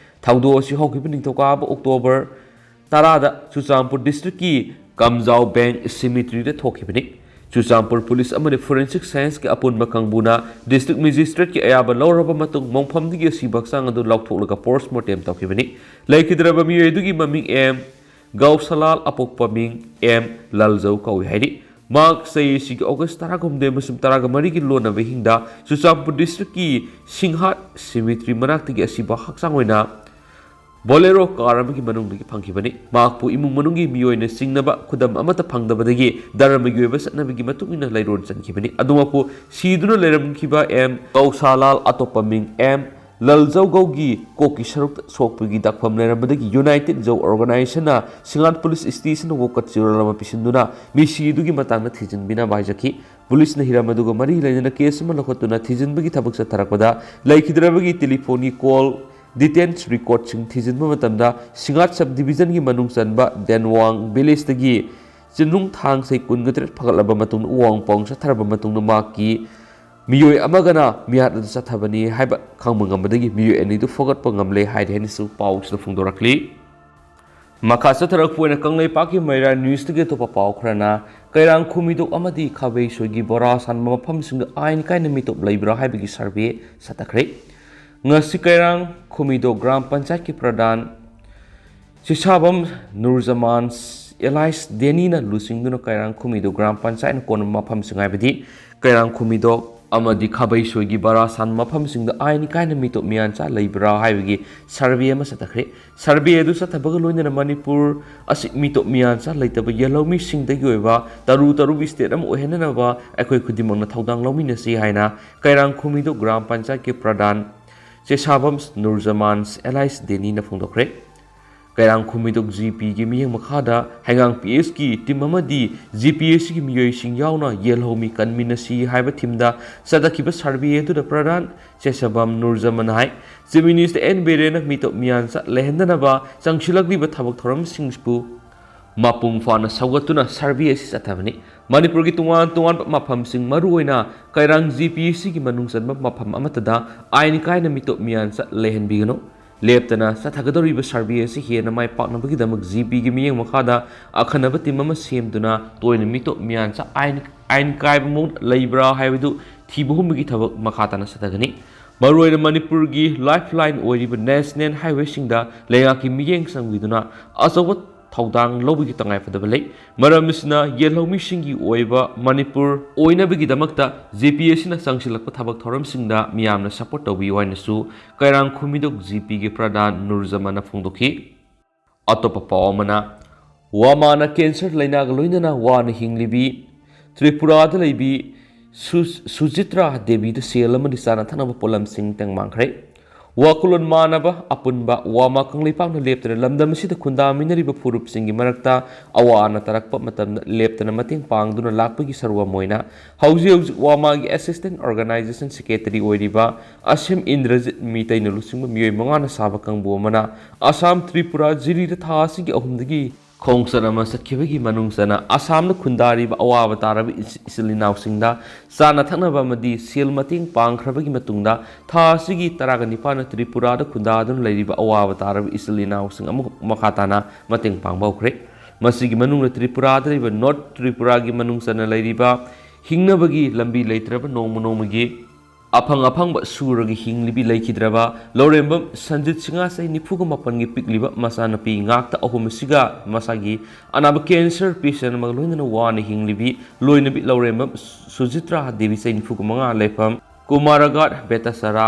ꯊꯧꯗꯣꯛ ꯑꯁꯤ ꯍꯧꯈꯤꯕ ꯅꯤꯡꯊꯧꯀꯥꯕ October ꯇꯔꯥꯗ ꯆꯨꯔꯆꯥꯟꯄꯨꯔ district ꯀꯤ ꯀꯝꯖꯥꯎ ꯕꯦꯡ cemetery ꯗ ꯊꯣꯛꯈꯤꯕꯅꯤ꯫ ꯆꯨꯔꯆꯥꯟꯄꯨꯔ ꯄꯨꯂꯤꯁ ꯑꯃꯗꯤ forensic science ꯀꯤ ꯑꯄꯨꯟꯕ ꯀꯥꯡꯕꯨꯅ district magistrate ꯀꯤ ꯑꯌꯥꯕ ꯂꯧꯔꯕ ꯃꯇꯨꯡ ꯃꯣꯡꯐꯝꯗꯒꯤ ꯑꯁꯤꯕ ꯍꯛꯆꯥꯡ ꯑꯗꯨ ꯂꯧꯊꯣꯛꯂꯒ post mortem ꯇꯧꯈꯤꯕꯅꯤ꯫ ꯂꯩꯈꯤꯗ꯭ꯔꯕ ꯃꯤꯑꯣꯏ ꯑꯗꯨꯒꯤ ꯃꯃꯤꯡ ꯑꯦꯝ ꯒꯧꯁꯂꯥꯜ, ꯑꯄꯣꯛꯄ ꯃꯤꯡ ꯑꯦꯝ ꯂꯜꯖꯧ ꯀꯧꯏ ꯍꯥꯏꯔꯤ꯫ ꯃꯍꯥꯛ ꯆꯍꯤ ꯑꯁꯤꯒꯤ August ꯇꯔꯥꯍꯨꯝꯗꯣꯏ ꯑꯃꯁꯨꯡ ꯇꯔꯥꯃꯔꯤꯒꯤ ꯂꯣꯟꯅꯕ ꯍꯤꯡꯗ ꯆꯨꯔꯆꯥꯟꯄꯨꯔ district ꯀꯤ ꯁꯤꯡꯍꯥꯠ cemetery ꯃꯅꯥꯛꯇꯒꯤ ꯑꯁꯤꯕ ꯍꯛꯆꯥꯡ ꯑꯣꯏꯅ Bolero car ꯑꯃꯒꯤ ꯃꯅꯨꯡꯗꯒꯤ ꯐꯪꯈꯤꯕꯅꯤ꯫ ꯃꯍꯥꯛꯄꯨ ꯏꯃꯨꯡ ꯃꯅꯨꯡꯒꯤ ꯃꯤꯑꯣꯏꯅ ꯆꯤꯡꯅꯕ ꯈꯨꯗꯝ ꯑꯃꯠꯇ ꯐꯪꯗꯕꯗꯒꯤ ꯙꯔꯃꯒꯤ ꯑꯣꯏꯕ ꯆꯠꯅꯕꯤꯒꯤ ꯃꯇꯨꯡ ꯏꯟꯅ ꯂꯩꯔꯣꯟ ꯆꯟꯈꯤꯕꯅꯤ꯫ ꯑꯗꯨꯃꯛꯄꯨ ꯁꯤꯗꯨꯅ ꯂꯩꯔꯝꯈꯤꯕ ꯑꯦꯝ ꯀꯧꯁꯥꯂꯥꯜ, ꯑꯇꯣꯞꯄ ꯃꯤꯡ ꯑꯦꯝ ꯂꯜꯖꯧꯒꯧꯒꯤ ꯀꯣꯛꯀꯤ ꯁꯔꯨꯛꯇ ꯁꯣꯛꯄꯒꯤ ꯗꯥꯛꯐꯝ ꯂꯩꯔꯝꯕꯗꯒꯤ United Zou Organization ꯅ ꯁꯤꯡꯍꯥꯠ police station ꯗ ꯋꯥꯀꯠ ꯆꯦꯔꯣꯜ ꯑꯃ ꯄꯤꯁꯤꯟꯗꯨꯅ ꯃꯤꯁꯤ ꯑꯗꯨꯒꯤ ꯃꯇꯥꯡꯗ ꯊꯤꯖꯤꯟꯕꯤꯅꯕ ꯍꯥꯏꯖꯈꯤ꯫ ꯄꯨꯂꯤꯁꯅ ꯍꯤꯔꯝ ꯑꯗꯨꯒ ꯃꯔꯤ ꯂꯩꯅꯅ case ꯑꯃ ꯂꯧꯈꯠꯇꯨꯅ ꯊꯤꯖꯤꯟꯕꯒꯤ ꯊꯕꯛ ꯆꯠꯊꯔꯛꯄꯗ ꯂꯩꯈꯤꯗ꯭ꯔꯕꯒꯤ telephone ꯒꯤ call details record ꯁꯤꯡ ꯊꯤꯖꯤꯟꯕ ꯃꯇꯝꯗ ꯁꯤꯡꯍꯥꯠ sub division ꯒꯤ ꯃꯅꯨꯡ ꯆꯟꯕ ꯗꯦꯟꯋꯥꯡ village ꯇꯒꯤ ꯆꯤꯡꯅꯨꯡ ꯊꯥꯡꯁꯩ ꯀꯨꯟꯒ ꯇꯔꯦꯠ ꯐꯒꯠꯂꯕ ꯃꯇꯨꯡꯗ ꯎꯋꯥꯡ ꯄꯥꯎ ꯆꯠꯊꯔꯕ ꯃꯇꯨꯡꯗ ꯃꯍꯥꯛꯀꯤ ꯃꯤꯑꯣꯏ ꯑꯃꯒꯅ ꯃꯤꯍꯥꯠ ꯑꯗꯨ ꯆꯠꯊꯕꯅꯤ ꯍꯥꯏꯕ ꯈꯪꯕ ꯉꯝꯕꯗꯒꯤ ꯃꯤꯑꯣꯏ ꯑꯅꯤꯗꯨ ꯐꯒꯠꯄ ꯉꯝꯂꯦ ꯍꯥꯏꯔꯤ ꯍꯥꯏꯅꯁꯨ ꯄꯥꯎꯁꯤꯗ ꯐꯣꯡꯗꯣꯔꯛꯂꯤ꯫ ꯃꯈꯥ ꯆꯠꯊꯔꯛꯄ ꯑꯣꯏꯅ ꯀꯪꯂꯩꯄꯥꯛꯀꯤ ꯃꯩꯔꯥ news ꯇꯒꯤ ꯑꯇꯣꯞꯄ ꯄꯥꯎ ꯈꯔꯅ, ꯀꯩꯔꯥꯡ ꯈꯨꯃꯤꯗꯣꯛ ꯑꯃꯗꯤ ꯈꯥꯕꯩꯁꯣꯏꯒꯤ ꯕꯣꯔꯥ ꯁꯥꯟꯕ ꯃꯐꯝꯁꯤꯡꯗ ꯑꯥꯏꯟ ꯀꯥꯏꯅ ꯃꯤꯇꯣꯞ ꯂꯩꯕ꯭ꯔꯥ ꯍꯥꯏꯕꯒꯤ survey ꯆꯠꯊꯈ꯭ꯔꯦ꯫ ꯉꯁꯤ ꯀꯩꯔꯥꯡ ꯈꯨꯃꯤꯗꯣꯛ ꯒ꯭ꯔꯥꯝ ꯄꯟꯆꯥꯌꯠꯀꯤ ꯄ꯭ꯔꯙꯥꯟ ꯁꯤꯁꯥꯕꯝ ꯅꯨꯔꯖꯃꯥꯟ ꯑꯦꯂꯥꯏꯁ ꯗꯦꯅꯤꯅ ꯂꯨꯆꯤꯡꯗꯨꯅ ꯀꯩꯔꯥꯡ ꯈꯨꯃꯤꯗꯣ ꯒ꯭ꯔꯥꯝ ꯄꯟꯆꯥꯌꯠꯅ ꯀꯣꯟꯕ ꯃꯐꯝꯁꯤꯡ ꯍꯥꯏꯕꯗꯤ ꯀꯩꯔꯥꯡ ꯈꯨꯃꯤꯗꯣ ꯑꯃꯗꯤ ꯈꯥꯕꯩꯁꯣꯏꯒꯤ ꯕꯔꯥ ꯁꯥꯟꯕ ꯃꯐꯝꯁꯤꯡꯗ ꯑꯥꯏꯟ ꯀꯥꯏꯅ ꯃꯤꯇꯣꯞ ꯃꯤꯌꯥꯟꯆꯥ ꯂꯩꯕ꯭ꯔꯥ ꯍꯥꯏꯕꯒꯤ ꯁꯔꯚꯦ ꯑꯃ ꯆꯠꯊꯈ꯭ꯔꯦ꯫ ꯁꯔꯚꯦ ꯑꯗꯨ ꯆꯠꯊꯕꯒ ꯂꯣꯏꯅꯅ ꯃꯅꯤꯄꯨꯔ ꯑꯁꯤ ꯃꯤꯇꯣꯞ ꯃꯤꯌꯥꯟꯆꯥ ꯂꯩꯇꯕ ꯌꯦꯜꯍꯧꯃꯤꯁꯤꯡꯗꯒꯤ ꯑꯣꯏꯕ ꯇꯔꯨ ꯇꯔꯨꯕꯤ ꯁ꯭ꯇꯦꯠ ꯑꯃ ꯑꯣꯏꯍꯟꯅꯅꯕ ꯑꯩꯈꯣꯏ ꯈꯨꯗꯤꯡꯃꯛꯅ ꯊꯧꯗꯥꯡ ꯂꯧꯃꯤꯟꯅꯁꯤ ꯍꯥꯏꯅ ꯀꯩꯔꯥꯡ ꯈꯨꯃꯤꯗꯣ ꯒ꯭ꯔꯥꯝ ꯄꯟꯆꯥꯌꯠꯀꯤ ꯄ꯭ꯔꯙꯥꯟ ꯆꯦꯁꯥꯕꯝ ꯅꯨꯔꯖꯃꯥꯟ ꯑꯦꯂꯥꯏꯁ ꯗꯦꯅꯤꯅ ꯐꯣꯡꯗꯣꯛꯈ꯭ꯔꯦ꯫ ꯀꯩꯔꯥꯡ ꯈꯨꯃꯤꯗꯣꯛ ꯖꯤ ꯄꯤꯒꯤ ꯃꯤꯠꯌꯦꯡ ꯃꯈꯥꯗ ꯍꯩꯉꯥꯡ ꯄꯤ ꯑꯦꯁꯀꯤ ꯇꯤꯝ ꯑꯃꯗꯤ ꯖꯤ ꯄꯤ ꯑꯦꯁꯀꯤ ꯃꯤꯑꯣꯏꯁꯤꯡ ꯌꯥꯎꯅ ꯌꯦꯜꯍꯧꯃꯤ ꯀꯟꯃꯤꯟꯅꯁꯤ ꯍꯥꯏꯕ ꯊꯤꯝꯗ ꯆꯠꯊꯈꯤꯕ ꯁꯔꯚꯦ ꯑꯗꯨꯗ ꯄ꯭ꯔꯙꯥꯟ ꯆꯦꯁꯥꯕꯝ ꯅꯨꯔꯖꯃꯥꯟ ꯍꯥꯏ, ꯆꯤꯐ ꯃꯤꯅꯤꯁꯇꯔ ꯑꯦꯟ ꯕꯤꯔꯦꯟꯅ ꯃꯤꯇꯣꯞ ꯃꯤꯌꯥꯟꯆꯥ ꯂꯩꯍꯟꯗꯅꯕ ꯆꯪꯁꯤꯜꯂꯛꯂꯤꯕ ꯊꯕꯛ ꯊꯧꯔꯝꯁꯤꯡꯕꯨ ꯃꯄꯨꯡ ꯐꯥꯅ ꯁꯧꯒꯠꯇꯨꯅ ꯁꯔꯚꯦ ꯑꯁꯤ ꯆꯠꯊꯕꯅꯤ꯫ ꯃꯅꯤꯄꯨꯔꯒꯤ ꯇꯣꯉꯥꯟ ꯇꯣꯉꯥꯟꯕ ꯃꯐꯝꯁꯤꯡ, ꯃꯔꯨꯑꯣꯏꯅ ꯀꯩꯔꯥꯡ ꯖꯤ ꯄꯤ ꯑꯦꯁꯀꯤ ꯃꯅꯨꯡ ꯆꯟꯕ ꯃꯐꯝ ꯑꯃꯠꯇꯗ ꯑꯥꯏꯟ ꯀꯥꯏꯅ ꯃꯤꯇꯣꯞ ꯃꯤꯌꯥꯟꯆꯥ ꯂꯩꯍꯟꯕꯤꯒꯅꯨ꯫ ꯂꯦꯞꯇꯅ ꯆꯠꯊꯒꯗꯧꯔꯤꯕ ꯁꯔꯚꯦ ꯑꯁꯤ ꯍꯦꯟꯅ ꯃꯥꯏ ꯄꯥꯛꯅꯕꯒꯤꯗꯃꯛ ꯖꯤ ꯄꯤꯒꯤ ꯃꯤꯠꯌꯦꯡ ꯃꯈꯥꯗ ꯑꯈꯟꯅꯕ ꯇꯤꯝ ꯑꯃ ꯁꯦꯝꯗꯨꯅ ꯇꯣꯏꯅ ꯃꯤꯇꯣꯞ ꯃꯤꯌꯥꯟꯆꯥ ꯑꯥꯏꯟ, ꯑꯥꯏꯟ ꯀꯥꯏꯕ ꯃꯑꯣꯡꯗ ꯂꯩꯕ꯭ꯔꯥ ꯍꯥꯏꯕꯗꯨ ꯊꯤꯕ ꯍꯨꯝꯕꯒꯤ ꯊꯕꯛ ꯃꯈꯥ ꯇꯥꯅ ꯆꯠꯊꯒꯅꯤ꯫ ꯃꯔꯨꯑꯣꯏꯅ ꯃꯅꯤꯄꯨꯔꯒꯤ ꯂꯥꯏꯐ ꯂꯥꯏꯟ ꯑꯣꯏꯔꯤꯕ ꯅꯦꯁꯅꯦꯜ ꯍꯥꯏꯋꯦꯁꯤꯡꯗ ꯂꯩꯉꯥꯛꯀꯤ ꯃꯤꯠꯌꯦꯡ ꯆꯪꯕꯤꯗꯨꯅ ꯑꯆꯧꯕ ꯊꯧꯗꯥꯡ ꯂꯧꯕꯒꯤ ꯇꯉꯥꯏꯐꯗꯕ ꯂꯩ꯫ ꯃꯔꯝ ꯑꯁꯤꯅ ꯌꯦꯜꯍꯧꯃꯤꯁꯤꯡꯒꯤ ꯑꯣꯏꯕ ꯃꯅꯤꯄꯨꯔ ꯑꯣꯏꯅꯕꯒꯤꯗꯃꯛꯇ ꯖꯤ ꯄꯤ ꯑꯦꯁ ꯁꯤꯅ ꯆꯪꯁꯤꯜꯂꯛꯄ ꯊꯕꯛ ꯊꯧꯔꯝꯁꯤꯡꯗ ꯃꯤꯌꯥꯝꯅ ꯁꯄꯣꯔꯠ ꯇꯧꯕꯤꯌꯨ ꯍꯥꯏꯅꯁꯨ ꯀꯩꯔꯥꯡ ꯈꯨꯃꯤꯗꯣꯛ ꯖꯤ ꯄꯤꯒꯤ ꯄ꯭ꯔꯙꯥꯟ ꯅꯨꯔꯖꯃꯥꯟꯅ ꯐꯣꯡꯗꯣꯛꯈꯤ꯫ ꯑꯇꯣꯞꯄ ꯄꯥꯎ ꯑꯃꯅ, ꯋꯥꯃꯥꯅ ꯀꯦꯟꯁꯔ ꯂꯩꯅꯥꯒ ꯂꯣꯏꯅꯅ ꯋꯥꯅ ꯍꯤꯡꯂꯤꯕꯤ ꯇ꯭ꯔꯤꯄꯨꯔꯥꯗ ꯂꯩꯕꯤ ꯁꯨ-, ꯁꯨꯖꯤꯇ꯭ꯔꯥ ꯗꯦꯕꯤꯗ ꯁꯦꯜ ꯑꯃꯗꯤ ꯆꯥꯅ ꯊꯛꯅꯕ ꯄꯣꯠꯂꯝꯁꯤꯡ ꯇꯦꯡ ꯃꯥꯡꯈ꯭ꯔꯦ꯫ ꯋꯥꯈꯜꯂꯣꯟ ꯃꯥꯟꯅꯕ ꯑꯄꯨꯟꯕ ꯋꯥꯃꯥ ꯀꯪꯂꯩꯄꯥꯛꯅ ꯂꯦꯞꯇꯅ ꯂꯝꯗꯝ ꯑꯁꯤꯗ ꯈꯨꯟꯗꯥꯃꯤꯟꯅꯔꯤꯕ ꯐꯨꯔꯨꯞꯁꯤꯡꯒꯤ ꯃꯔꯛꯇ ꯑꯋꯥ ꯑꯅꯥ ꯇꯥꯔꯛꯄ ꯃꯇꯝꯗ ꯂꯦꯞꯇꯅ ꯃꯇꯦꯡ ꯄꯥꯡꯗꯨꯅ ꯂꯥꯛꯄꯒꯤ ꯁꯔꯨꯛ ꯑꯃ ꯑꯣꯏꯅ ꯍꯧꯖꯤꯛ ꯍꯧꯖꯤꯛ ꯋꯥꯃꯥꯒꯤ ꯑꯦꯁꯤꯁꯇꯦꯟ ꯑꯣꯔꯒꯅꯥꯏꯖꯦꯁꯟ ꯁꯦꯀ꯭ꯔꯦꯇꯔꯤ ꯑꯣꯏꯔꯤꯕ ꯑꯁꯦꯝ ꯏꯟꯗ꯭ꯔꯖꯤꯠ ꯃꯤꯇꯩꯅ ꯂꯨꯆꯤꯡꯕ ꯃꯤꯑꯣꯏ ꯃꯉꯥꯅ ꯁꯥꯕ ꯀꯥꯡꯕꯨ ꯑꯃꯅ ꯑꯁꯥꯝ, ꯇ꯭ꯔꯤꯄꯨꯔꯥ, ꯖꯤꯔꯤꯗ ꯊꯥ ꯑꯁꯤꯒꯤ ꯑꯍꯨꯝꯗꯒꯤ ꯈꯣꯡꯆꯠ ꯑꯃ ꯆꯠꯈꯤꯕꯒꯤ ꯃꯅꯨꯡ ꯆꯟꯅ ꯑꯁꯥꯝꯗ ꯈꯨꯟꯗꯥꯔꯤꯕ ꯑꯋꯥꯕ ꯇꯥꯔꯕ ꯏꯆ-, ꯏꯆꯤꯜ ꯏꯅꯥꯎꯁꯤꯡꯗ ꯆꯥꯅ ꯊꯛꯅꯕ ꯑꯃꯗꯤ ꯁꯦꯜ ꯃꯇꯦꯡ ꯄꯥꯡꯈ꯭ꯔꯕꯒꯤ ꯃꯇꯨꯡꯗ ꯊꯥ ꯑꯁꯤꯒꯤ ꯇꯔꯥꯒ ꯅꯤꯄꯥꯟꯗ ꯇ꯭ꯔꯤꯄꯨꯔꯥꯗ ꯈꯨꯟꯗꯥꯗꯨꯅ ꯂꯩꯔꯤꯕ ꯑꯋꯥꯕ ꯇꯥꯔꯕ ꯏꯆꯤꯜ ꯏꯅꯥꯎꯁꯤꯡ ꯑꯃꯨꯛ ꯃꯈꯥ ꯇꯥꯅ ꯃꯇꯦꯡ ꯄꯥꯡꯕ ꯍꯧꯈ꯭ꯔꯦ꯫ ꯃꯁꯤꯒꯤ ꯃꯅꯨꯡꯗ ꯇ꯭ꯔꯤꯄꯨꯔꯥꯗ ꯂꯩꯕ ꯅꯣꯔꯠ ꯇ꯭ꯔꯤꯄꯨꯔꯥꯒꯤ ꯃꯅꯨꯡ ꯆꯟꯅ ꯂꯩꯔꯤꯕ ꯍꯤꯡꯅꯕꯒꯤ ꯂꯝꯕꯤ ꯂꯩꯇ꯭ꯔꯕ ꯅꯣꯡꯃ ꯅꯣꯡꯃꯒꯤ ꯑꯐꯪ ꯑꯐꯪꯕ ꯁꯨꯔꯒ ꯍꯤꯡꯂꯤꯕꯤ ꯂꯩꯈꯤꯗ꯭ꯔꯕ ꯂꯧꯔꯦꯝꯕꯝ ꯁꯟꯖꯤꯠ ꯁꯤꯡꯍ ꯆꯍꯤ ꯅꯤꯐꯨꯒ ꯃꯥꯄꯟꯒꯤ ꯄꯤꯛꯂꯤꯕ ꯃꯆꯥꯅꯨꯄꯤ ꯉꯥꯛꯇ ꯑꯍꯨꯝ ꯑꯁꯤꯒ ꯃꯁꯥꯒꯤ ꯑꯅꯥꯕ cancer patient ꯑꯃꯒ ꯂꯣꯏꯅꯅ ꯋꯥꯅ ꯍꯤꯡꯂꯤꯕꯤ ꯂꯣꯏꯅꯕꯤ ꯂꯧꯔꯦꯝꯕꯝ ꯁꯨꯖꯤꯇ꯭ꯔꯥ ꯗꯦꯕꯤ ꯆꯍꯤ ꯅꯤꯐꯨꯒ ꯃꯉꯥ ꯂꯩꯐꯝ ꯀꯨꯃꯥꯔꯒꯥꯠ ꯕꯦꯇꯥꯁꯥꯔꯥ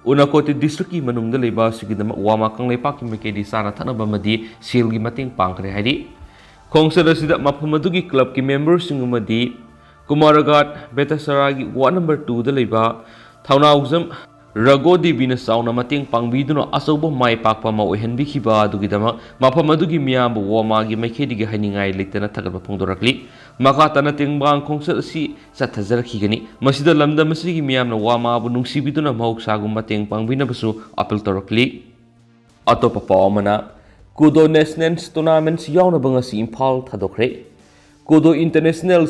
ꯎꯅꯀꯣꯇꯤ district ꯀꯤ ꯃꯅꯨꯡꯗ ꯂꯩꯕ ꯑꯁꯤꯒꯤꯗꯃꯛ ꯋꯥꯃꯥ ꯀꯪꯂꯩꯄꯥꯛꯀꯤ ꯃꯥꯏꯀꯩꯗꯒꯤ ꯆꯥꯅ ꯊꯛꯅꯕ ꯑꯃꯗꯤ ꯁꯦꯜꯒꯤ ꯃꯇꯦꯡ ꯄꯥꯡꯈ꯭ꯔꯦ ꯍꯥꯏꯔꯤ꯫ ꯈꯣꯡꯆꯠ ꯑꯁꯤꯗ ꯃꯐꯝ ꯑꯗꯨꯒꯤ club ꯀꯤ member ꯁꯤꯡ ꯑꯃꯗꯤ ꯀꯨꯃꯥꯔꯒꯥꯠ ꯕꯦꯇꯥꯁꯥꯔꯥꯒꯤ ward number two ꯗ ꯂꯩꯕ ꯊꯧꯅꯥꯎꯖꯝ ꯔꯒꯣ ꯗꯦꯕꯤꯅ ꯆꯥꯎꯅ ꯃꯇꯦꯡ ꯄꯥꯡꯕꯤꯗꯨꯅ ꯑꯆꯧꯕ ꯃꯥꯏ ꯄꯥꯛꯄ ꯑꯃ ꯑꯣꯏꯍꯟꯕꯤꯈꯤꯕ ꯑꯗꯨꯒꯤꯗꯃꯛ ꯃꯐꯝ ꯑꯗꯨꯒꯤ ꯃꯤꯌꯥꯝꯕꯨ ꯋꯥꯃꯥꯒꯤ ꯃꯥꯏꯀꯩꯗꯒꯤ ꯍꯥꯏꯅꯤꯡꯉꯥꯏ ꯂꯩꯇꯅ ꯊꯥꯒꯠꯄ ꯐꯣꯡꯗꯣꯔꯛꯂꯤ꯫ ꯃꯈꯥ ꯇꯥꯅ ꯇꯦꯡꯕꯥꯡ ꯈꯣꯡꯆꯠ ꯑꯁꯤ ꯆꯠꯊꯖꯔꯛꯈꯤꯒꯅꯤ꯫ ꯃꯁꯤꯗ ꯂꯝꯗꯝ ꯑꯁꯤꯒꯤ ꯃꯤꯌꯥꯝꯅ ꯋꯥꯃꯥꯕꯨ ꯅꯨꯡꯁꯤꯕꯤꯗꯨꯅ ꯃꯍꯧꯁꯥꯒꯨꯝ ꯃꯇꯦꯡ ꯄꯥꯡꯕꯤꯅꯕꯁꯨ appeal ꯇꯧꯔꯛꯂꯤ꯫ ꯑꯇꯣꯞꯄ ꯄꯥꯎ ꯑꯃꯅ, ꯀꯨꯗꯣ National Tournament ꯌꯥꯎꯅꯕ ꯉꯁꯤ Imphal ꯊꯥꯗꯣꯛꯈ꯭ꯔꯦ꯫ ꯀꯨꯗꯣ International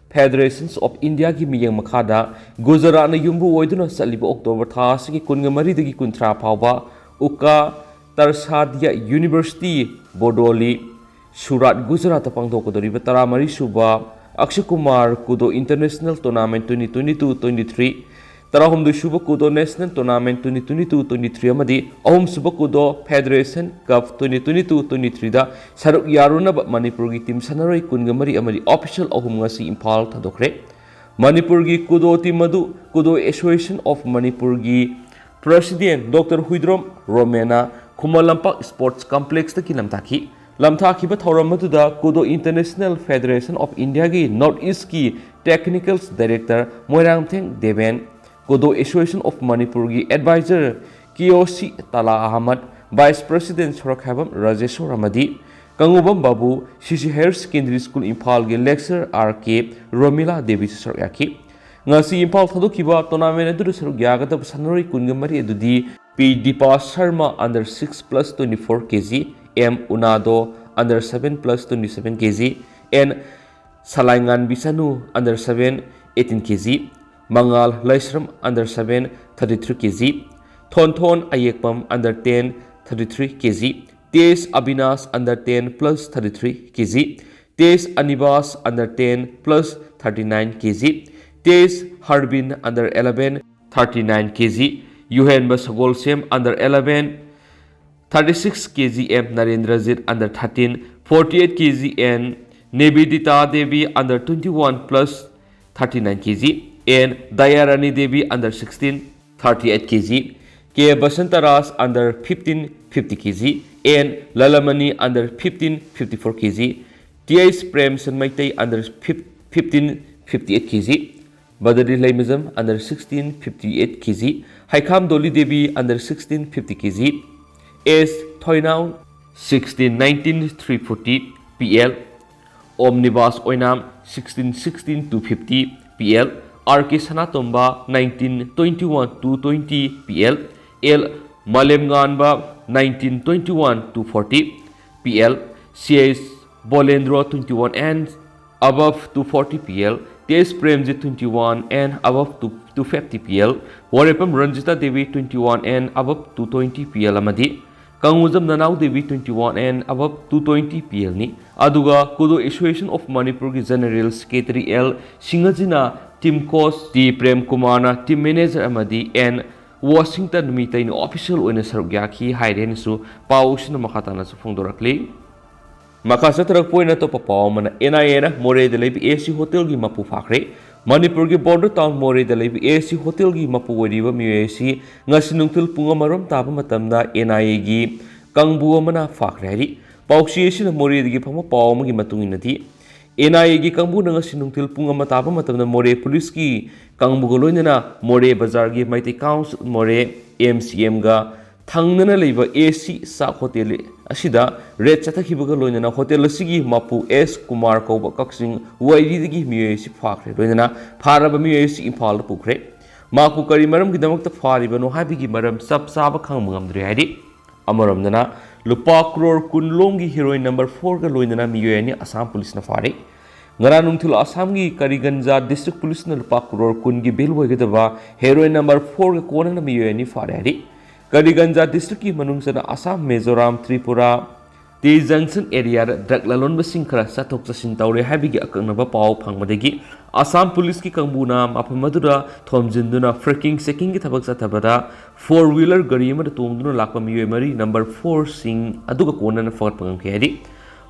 Federations of India ꯒꯤ ꯃꯤꯠꯌꯦꯡ ꯃꯈꯥꯗ ꯒꯨꯖꯔꯥꯠꯅ ꯌꯨꯝꯕꯨ ꯑꯣꯏꯗꯨꯅ ꯆꯠꯂꯤꯕ October ꯊꯥ ꯑꯁꯤꯒꯤ ꯀꯨꯟꯒ ꯃꯔꯤꯗꯒꯤ ꯀꯨꯟꯊ꯭ꯔꯥ ꯐꯥꯎꯕ ꯎꯀꯥ ꯇꯔꯁꯥꯗꯤꯌꯥ University, ꯕꯣꯔꯗꯣꯂꯤ, ꯁꯨꯔꯥꯠ, ꯒꯨꯖꯔꯥꯠꯇ ꯄꯥꯡꯊꯣꯛꯀꯗꯧꯔꯤꯕ ꯇꯔꯥꯃꯔꯤ ꯁꯨꯕ Akshay Kumar ꯀꯨꯗꯣ International Tournament twenty twenty-two twenty-three, ꯇꯔꯥꯍꯨꯝꯗꯣꯏ ꯁꯨꯕ ꯀꯨꯗꯣ National Tournament twenty twenty-two twenty-three ꯑꯃꯗꯤ ꯑꯍꯨꯝ ꯁꯨꯕ ꯀꯨꯗꯣ Federation Cup twenty twenty-two twenty-three ꯗ ꯁꯔꯨꯛ ꯌꯥꯔꯨꯅꯕ ꯃꯅꯤꯄꯨꯔꯒꯤ team ꯁꯥꯟꯅꯔꯣꯏ ꯀꯨꯟꯒ ꯃꯔꯤ ꯑꯃꯗꯤ official ꯑꯍꯨꯝ ꯉꯁꯤ ꯏꯝꯐꯥꯜ ꯊꯥꯗꯣꯛꯈ꯭ꯔꯦ꯫ ꯃꯅꯤꯄꯨꯔꯒꯤ ꯀꯨꯗꯣ team ꯑꯗꯨ ꯀꯨꯗꯣ Association of ꯃꯅꯤꯄꯨꯔꯒꯤ President Doctor Huidrom ꯔꯣꯃꯦꯅ Khuman Lampak Sports Complex ꯇꯒꯤ ꯂꯝꯇꯥꯛꯈꯤ꯫ ꯂꯝꯊꯥꯈꯤꯕ ꯊꯧꯔꯝ ꯑꯗꯨꯗ ꯀꯨꯗꯣ International Federation of India ꯒꯤ North East ꯀꯤ Technical Director Moirangthem Deben, ꯀꯨꯗꯣ Association of ꯃꯅꯤꯄꯨꯔꯒꯤ Advisor ꯀꯦ ꯑꯣ ꯁꯤ ꯇꯥꯂꯥ ꯑꯍꯃꯗ, Vice President ꯁꯣꯔꯛꯈꯥꯏꯕꯝ ꯔꯥꯖꯦꯁꯣꯔ ꯑꯃꯗꯤ ꯀꯪꯉꯨꯕꯝ ꯕꯥꯕꯨ, ꯁꯤ ꯁꯤ Higher Secondary School ꯏꯝꯐꯥꯜꯒꯤ Lecturer ꯑꯥꯔ ꯀꯦ ꯔꯣꯃꯤꯂꯥ ꯗꯦꯕꯤꯁꯨ ꯁꯔꯨꯛ ꯌꯥꯈꯤ꯫ ꯉꯁꯤ ꯏꯝꯐꯥꯜ ꯊꯥꯗꯣꯛꯈꯤꯕ tournament ꯑꯗꯨꯗ ꯁꯔꯨꯛ ꯌꯥꯒꯗꯕ ꯁꯥꯟꯅꯔꯣꯏ ꯀꯨꯟꯒ ꯃꯔꯤ ꯑꯗꯨꯗꯤ P Deepa Sharma under six plus twenty four K G, M ꯎꯅꯥꯗꯣ under seven plus twenty seven K G, N ꯁꯂꯥꯏꯉꯥꯟꯕꯤ ꯁꯅꯨ under seven eighteen K G, ꯃꯉꯥꯜ ꯂꯩꯁ꯭ꯔꯝ under seven thirty three K G, ꯊꯣꯟꯊꯣꯟ ꯑꯌꯦꯛꯄꯝ under ten thirty three K G, ꯇꯦꯖ Abinash under ten plus thirty three K G, ꯇꯦꯖ ꯑꯅꯤꯕꯥꯁ under ten plus thirty nine K G, ꯇꯦꯖ ꯍꯔꯕꯤꯟ under eleven thirty nine K G, Yuhenba Sagolsem under eleven, thirty six K G M Narendrajit under thirteen, forty eight K G N Nebidita Devi under twenty one plus thirty nine K G, N Dayarani Devi under sixteen, thirty eight K G, K Basantaraj under fifteen, fifty K G, N Lalamani under fifteen, fifty four K G, T H Premsen Maitei under fifteen, fifty eight K G, Badari Leimajam under sixteen, fifty eight K G, Haikham Doli Devi under sixteen, fifty K G, S Thoinao sixteen, nineteen, three forty P L, Omnibus Oinam sixteen, sixteen, two fifty P L, R K Sanatomba nineteen, twenty one, two twenty P L, L Malemnganba nineteen, twenty one, two forty P L, C S Bolendro twenty one and above two forty P L, T S Premjit twenty one and above two, two fifty P L, Warepam Ranjita Devi twenty one and above two twenty P L ꯑꯃꯗꯤ ꯀꯪꯉꯨꯖꯝ ꯅꯅꯥꯎ Devi twenty one and above two twenty P L ꯅꯤ꯫ ꯑꯗꯨꯒ Kudo Association of Manipurꯒꯤ General Secretary L ꯁꯤꯡꯍꯖꯤꯅ team coach, T Prem ꯀꯨꯃꯥꯔꯅ team manager ꯑꯃꯗꯤ N Washington ꯃꯤꯇꯩꯅ official ꯑꯣꯏꯅ ꯁꯔꯨꯛ ꯌꯥꯈꯤ ꯍꯥꯏꯔꯦꯅꯁꯨ ꯄꯥꯎꯁꯤꯅ ꯃꯈꯥ ꯇꯥꯅꯁꯨ ꯐꯣꯡꯗꯣꯔꯛꯂꯤ꯫ ꯃꯈꯥ ꯆꯠꯊꯔꯛꯄ ꯑꯣꯏꯅ ꯑꯇꯣꯞꯄ ꯄꯥꯎ ꯑꯃꯅ, N I A ꯅ ꯃꯣꯔꯦꯗ ꯂꯩꯕ A C hotelꯒꯤ ꯃꯄꯨ ꯐꯥꯈ꯭ꯔꯦ꯫ ꯃꯅꯤꯄꯨꯔꯒꯤ border town ꯃꯣꯔꯦꯗ ꯂꯩꯕ A C hotelꯒꯤ ꯃꯄꯨ ꯑꯣꯏꯔꯤꯕ ꯃꯤꯑꯣꯏ ꯑꯁꯤ ꯉꯁꯤ ꯅꯨꯡꯊꯤꯜ ꯄꯨꯡ ꯑꯃꯔꯣꯝ ꯇꯥꯕ ꯃꯇꯝꯗ N I Aꯒꯤ ꯀꯥꯡꯕꯨ ꯑꯃꯅ ꯐꯥꯈ꯭ꯔꯦ ꯍꯥꯏꯔꯤ꯫ ꯄꯥꯎꯆꯦ ꯑꯁꯤꯅ ꯃꯣꯔꯦꯗꯒꯤ ꯐꯪꯕ ꯄꯥꯎ ꯑꯃꯒꯤ ꯃꯇꯨꯡ ꯏꯟꯅꯗꯤ, N I Aꯒꯤ ꯀꯥꯡꯕꯨꯅ ꯉꯁꯤ ꯅꯨꯡꯊꯤꯜ ꯄꯨꯡ ꯑꯃ ꯇꯥꯕ ꯃꯇꯝꯗ ꯃꯣꯔꯦ ꯄꯨꯂꯤꯁꯀꯤ ꯀꯥꯡꯕꯨꯒ ꯂꯣꯏꯅꯅ ꯃꯣꯔꯦ ꯕꯖꯥꯔꯒꯤ ꯃꯩꯇꯩ ꯀꯥꯎꯟꯁꯤꯜ ꯃꯣꯔꯦ, M C Mꯒ ꯊꯪꯅꯅ ꯂꯩꯕ A C ꯆꯥꯛ hotel ꯑꯁꯤꯗ raid ꯆꯠꯊꯈꯤꯕꯒ ꯂꯣꯏꯅꯅ hotel ꯑꯁꯤꯒꯤ ꯃꯄꯨ S ꯀꯨꯃꯥꯔ ꯀꯧꯕ ꯀꯛꯆꯤꯡ ꯋꯥꯏꯔꯤꯗꯒꯤ ꯃꯤꯑꯣꯏ ꯑꯁꯤ ꯐꯥꯈ꯭ꯔꯦ꯫ ꯂꯣꯏꯅꯅ ꯐꯥꯔꯕ ꯃꯤꯑꯣꯏ ꯑꯁꯤ ꯏꯝꯐꯥꯜꯗ ꯄꯨꯈ꯭ꯔꯦ꯫ ꯃꯍꯥꯛꯄꯨ ꯀꯔꯤ ꯃꯔꯝꯒꯤꯗꯃꯛꯇ ꯐꯥꯔꯤꯕꯅꯣ ꯍꯥꯏꯕꯒꯤ ꯃꯔꯝ ꯆꯞ ꯆꯥꯕ ꯈꯪꯕ ꯉꯝꯗ꯭ꯔꯤ ꯍꯥꯏꯔꯤ꯫ ꯑꯃꯔꯣꯝꯗꯅ ꯂꯨꯄꯥ ꯀ꯭ꯔꯣꯔ ꯀꯨꯟ ꯂꯣꯝꯒꯤ heroin number fourꯒ ꯂꯣꯏꯅꯅ ꯃꯤꯑꯣꯏ ꯑꯅꯤ ꯑꯁꯥꯝ ꯄꯨꯂꯤꯁꯅ ꯐꯥꯔꯦ꯫ ꯉꯔꯥꯡ ꯅꯨꯡꯊꯤꯜ ꯑꯁꯥꯝꯒꯤ ꯀꯔꯤꯒꯟꯖ district ꯄꯨꯂꯤꯁꯅ ꯂꯨꯄꯥ ꯀ꯭ꯔꯣꯔ ꯀꯨꯟꯒꯤ bail ꯑꯣꯏꯒꯗꯕ heroin number fourꯒ ꯀꯣꯟꯅꯅ ꯃꯤꯑꯣꯏ ꯑꯅꯤ ꯐꯥꯔꯦ ꯍꯥꯏꯔꯤ꯫ ꯀꯔꯤꯒꯟꯖ districtꯀꯤ ꯃꯅꯨꯡ ꯆꯟꯅ ꯑꯁꯥꯝ, ꯃꯤꯖꯣꯔꯥꯝ, ꯇ꯭ꯔꯤꯄꯨꯔꯥ, ꯇꯤ ꯖꯪꯁꯟ ꯑꯦꯔꯤꯌꯥꯗ ꯗ꯭ꯔꯒ ꯂꯂꯣꯟꯕꯁꯤꯡ ꯈꯔ ꯆꯠꯊꯣꯛ ꯆꯠꯁꯤꯟ ꯇꯧꯔꯦ ꯍꯥꯏꯕꯒꯤ ꯑꯀꯛꯅꯕ ꯄꯥꯎ ꯐꯪꯕꯗꯒꯤ ꯑꯁꯥꯝ ꯄꯨꯂꯤꯁꯀꯤ ꯀꯥꯡꯕꯨꯅ ꯃꯐꯝ ꯑꯗꯨꯗ ꯊꯣꯝꯖꯤꯟꯗꯨꯅ ꯐ꯭ꯔꯦꯀꯤꯡ ꯆꯦꯀꯤꯡꯒꯤ ꯊꯕꯛ ꯆꯠꯊꯕꯗ ꯐꯣꯔ ꯋꯤꯂꯔ ꯒꯥꯔꯤ ꯑꯃꯗ ꯇꯣꯡꯗꯨꯅ ꯂꯥꯛꯄ ꯃꯤꯑꯣꯏ ꯃꯔꯤ ꯅꯝꯕꯔ ꯐꯣꯔꯁꯤꯡ ꯑꯗꯨꯒ ꯀꯣꯟꯅꯅ ꯐꯒꯠꯄ ꯉꯝꯈꯤ ꯍꯥꯏꯔꯤ꯫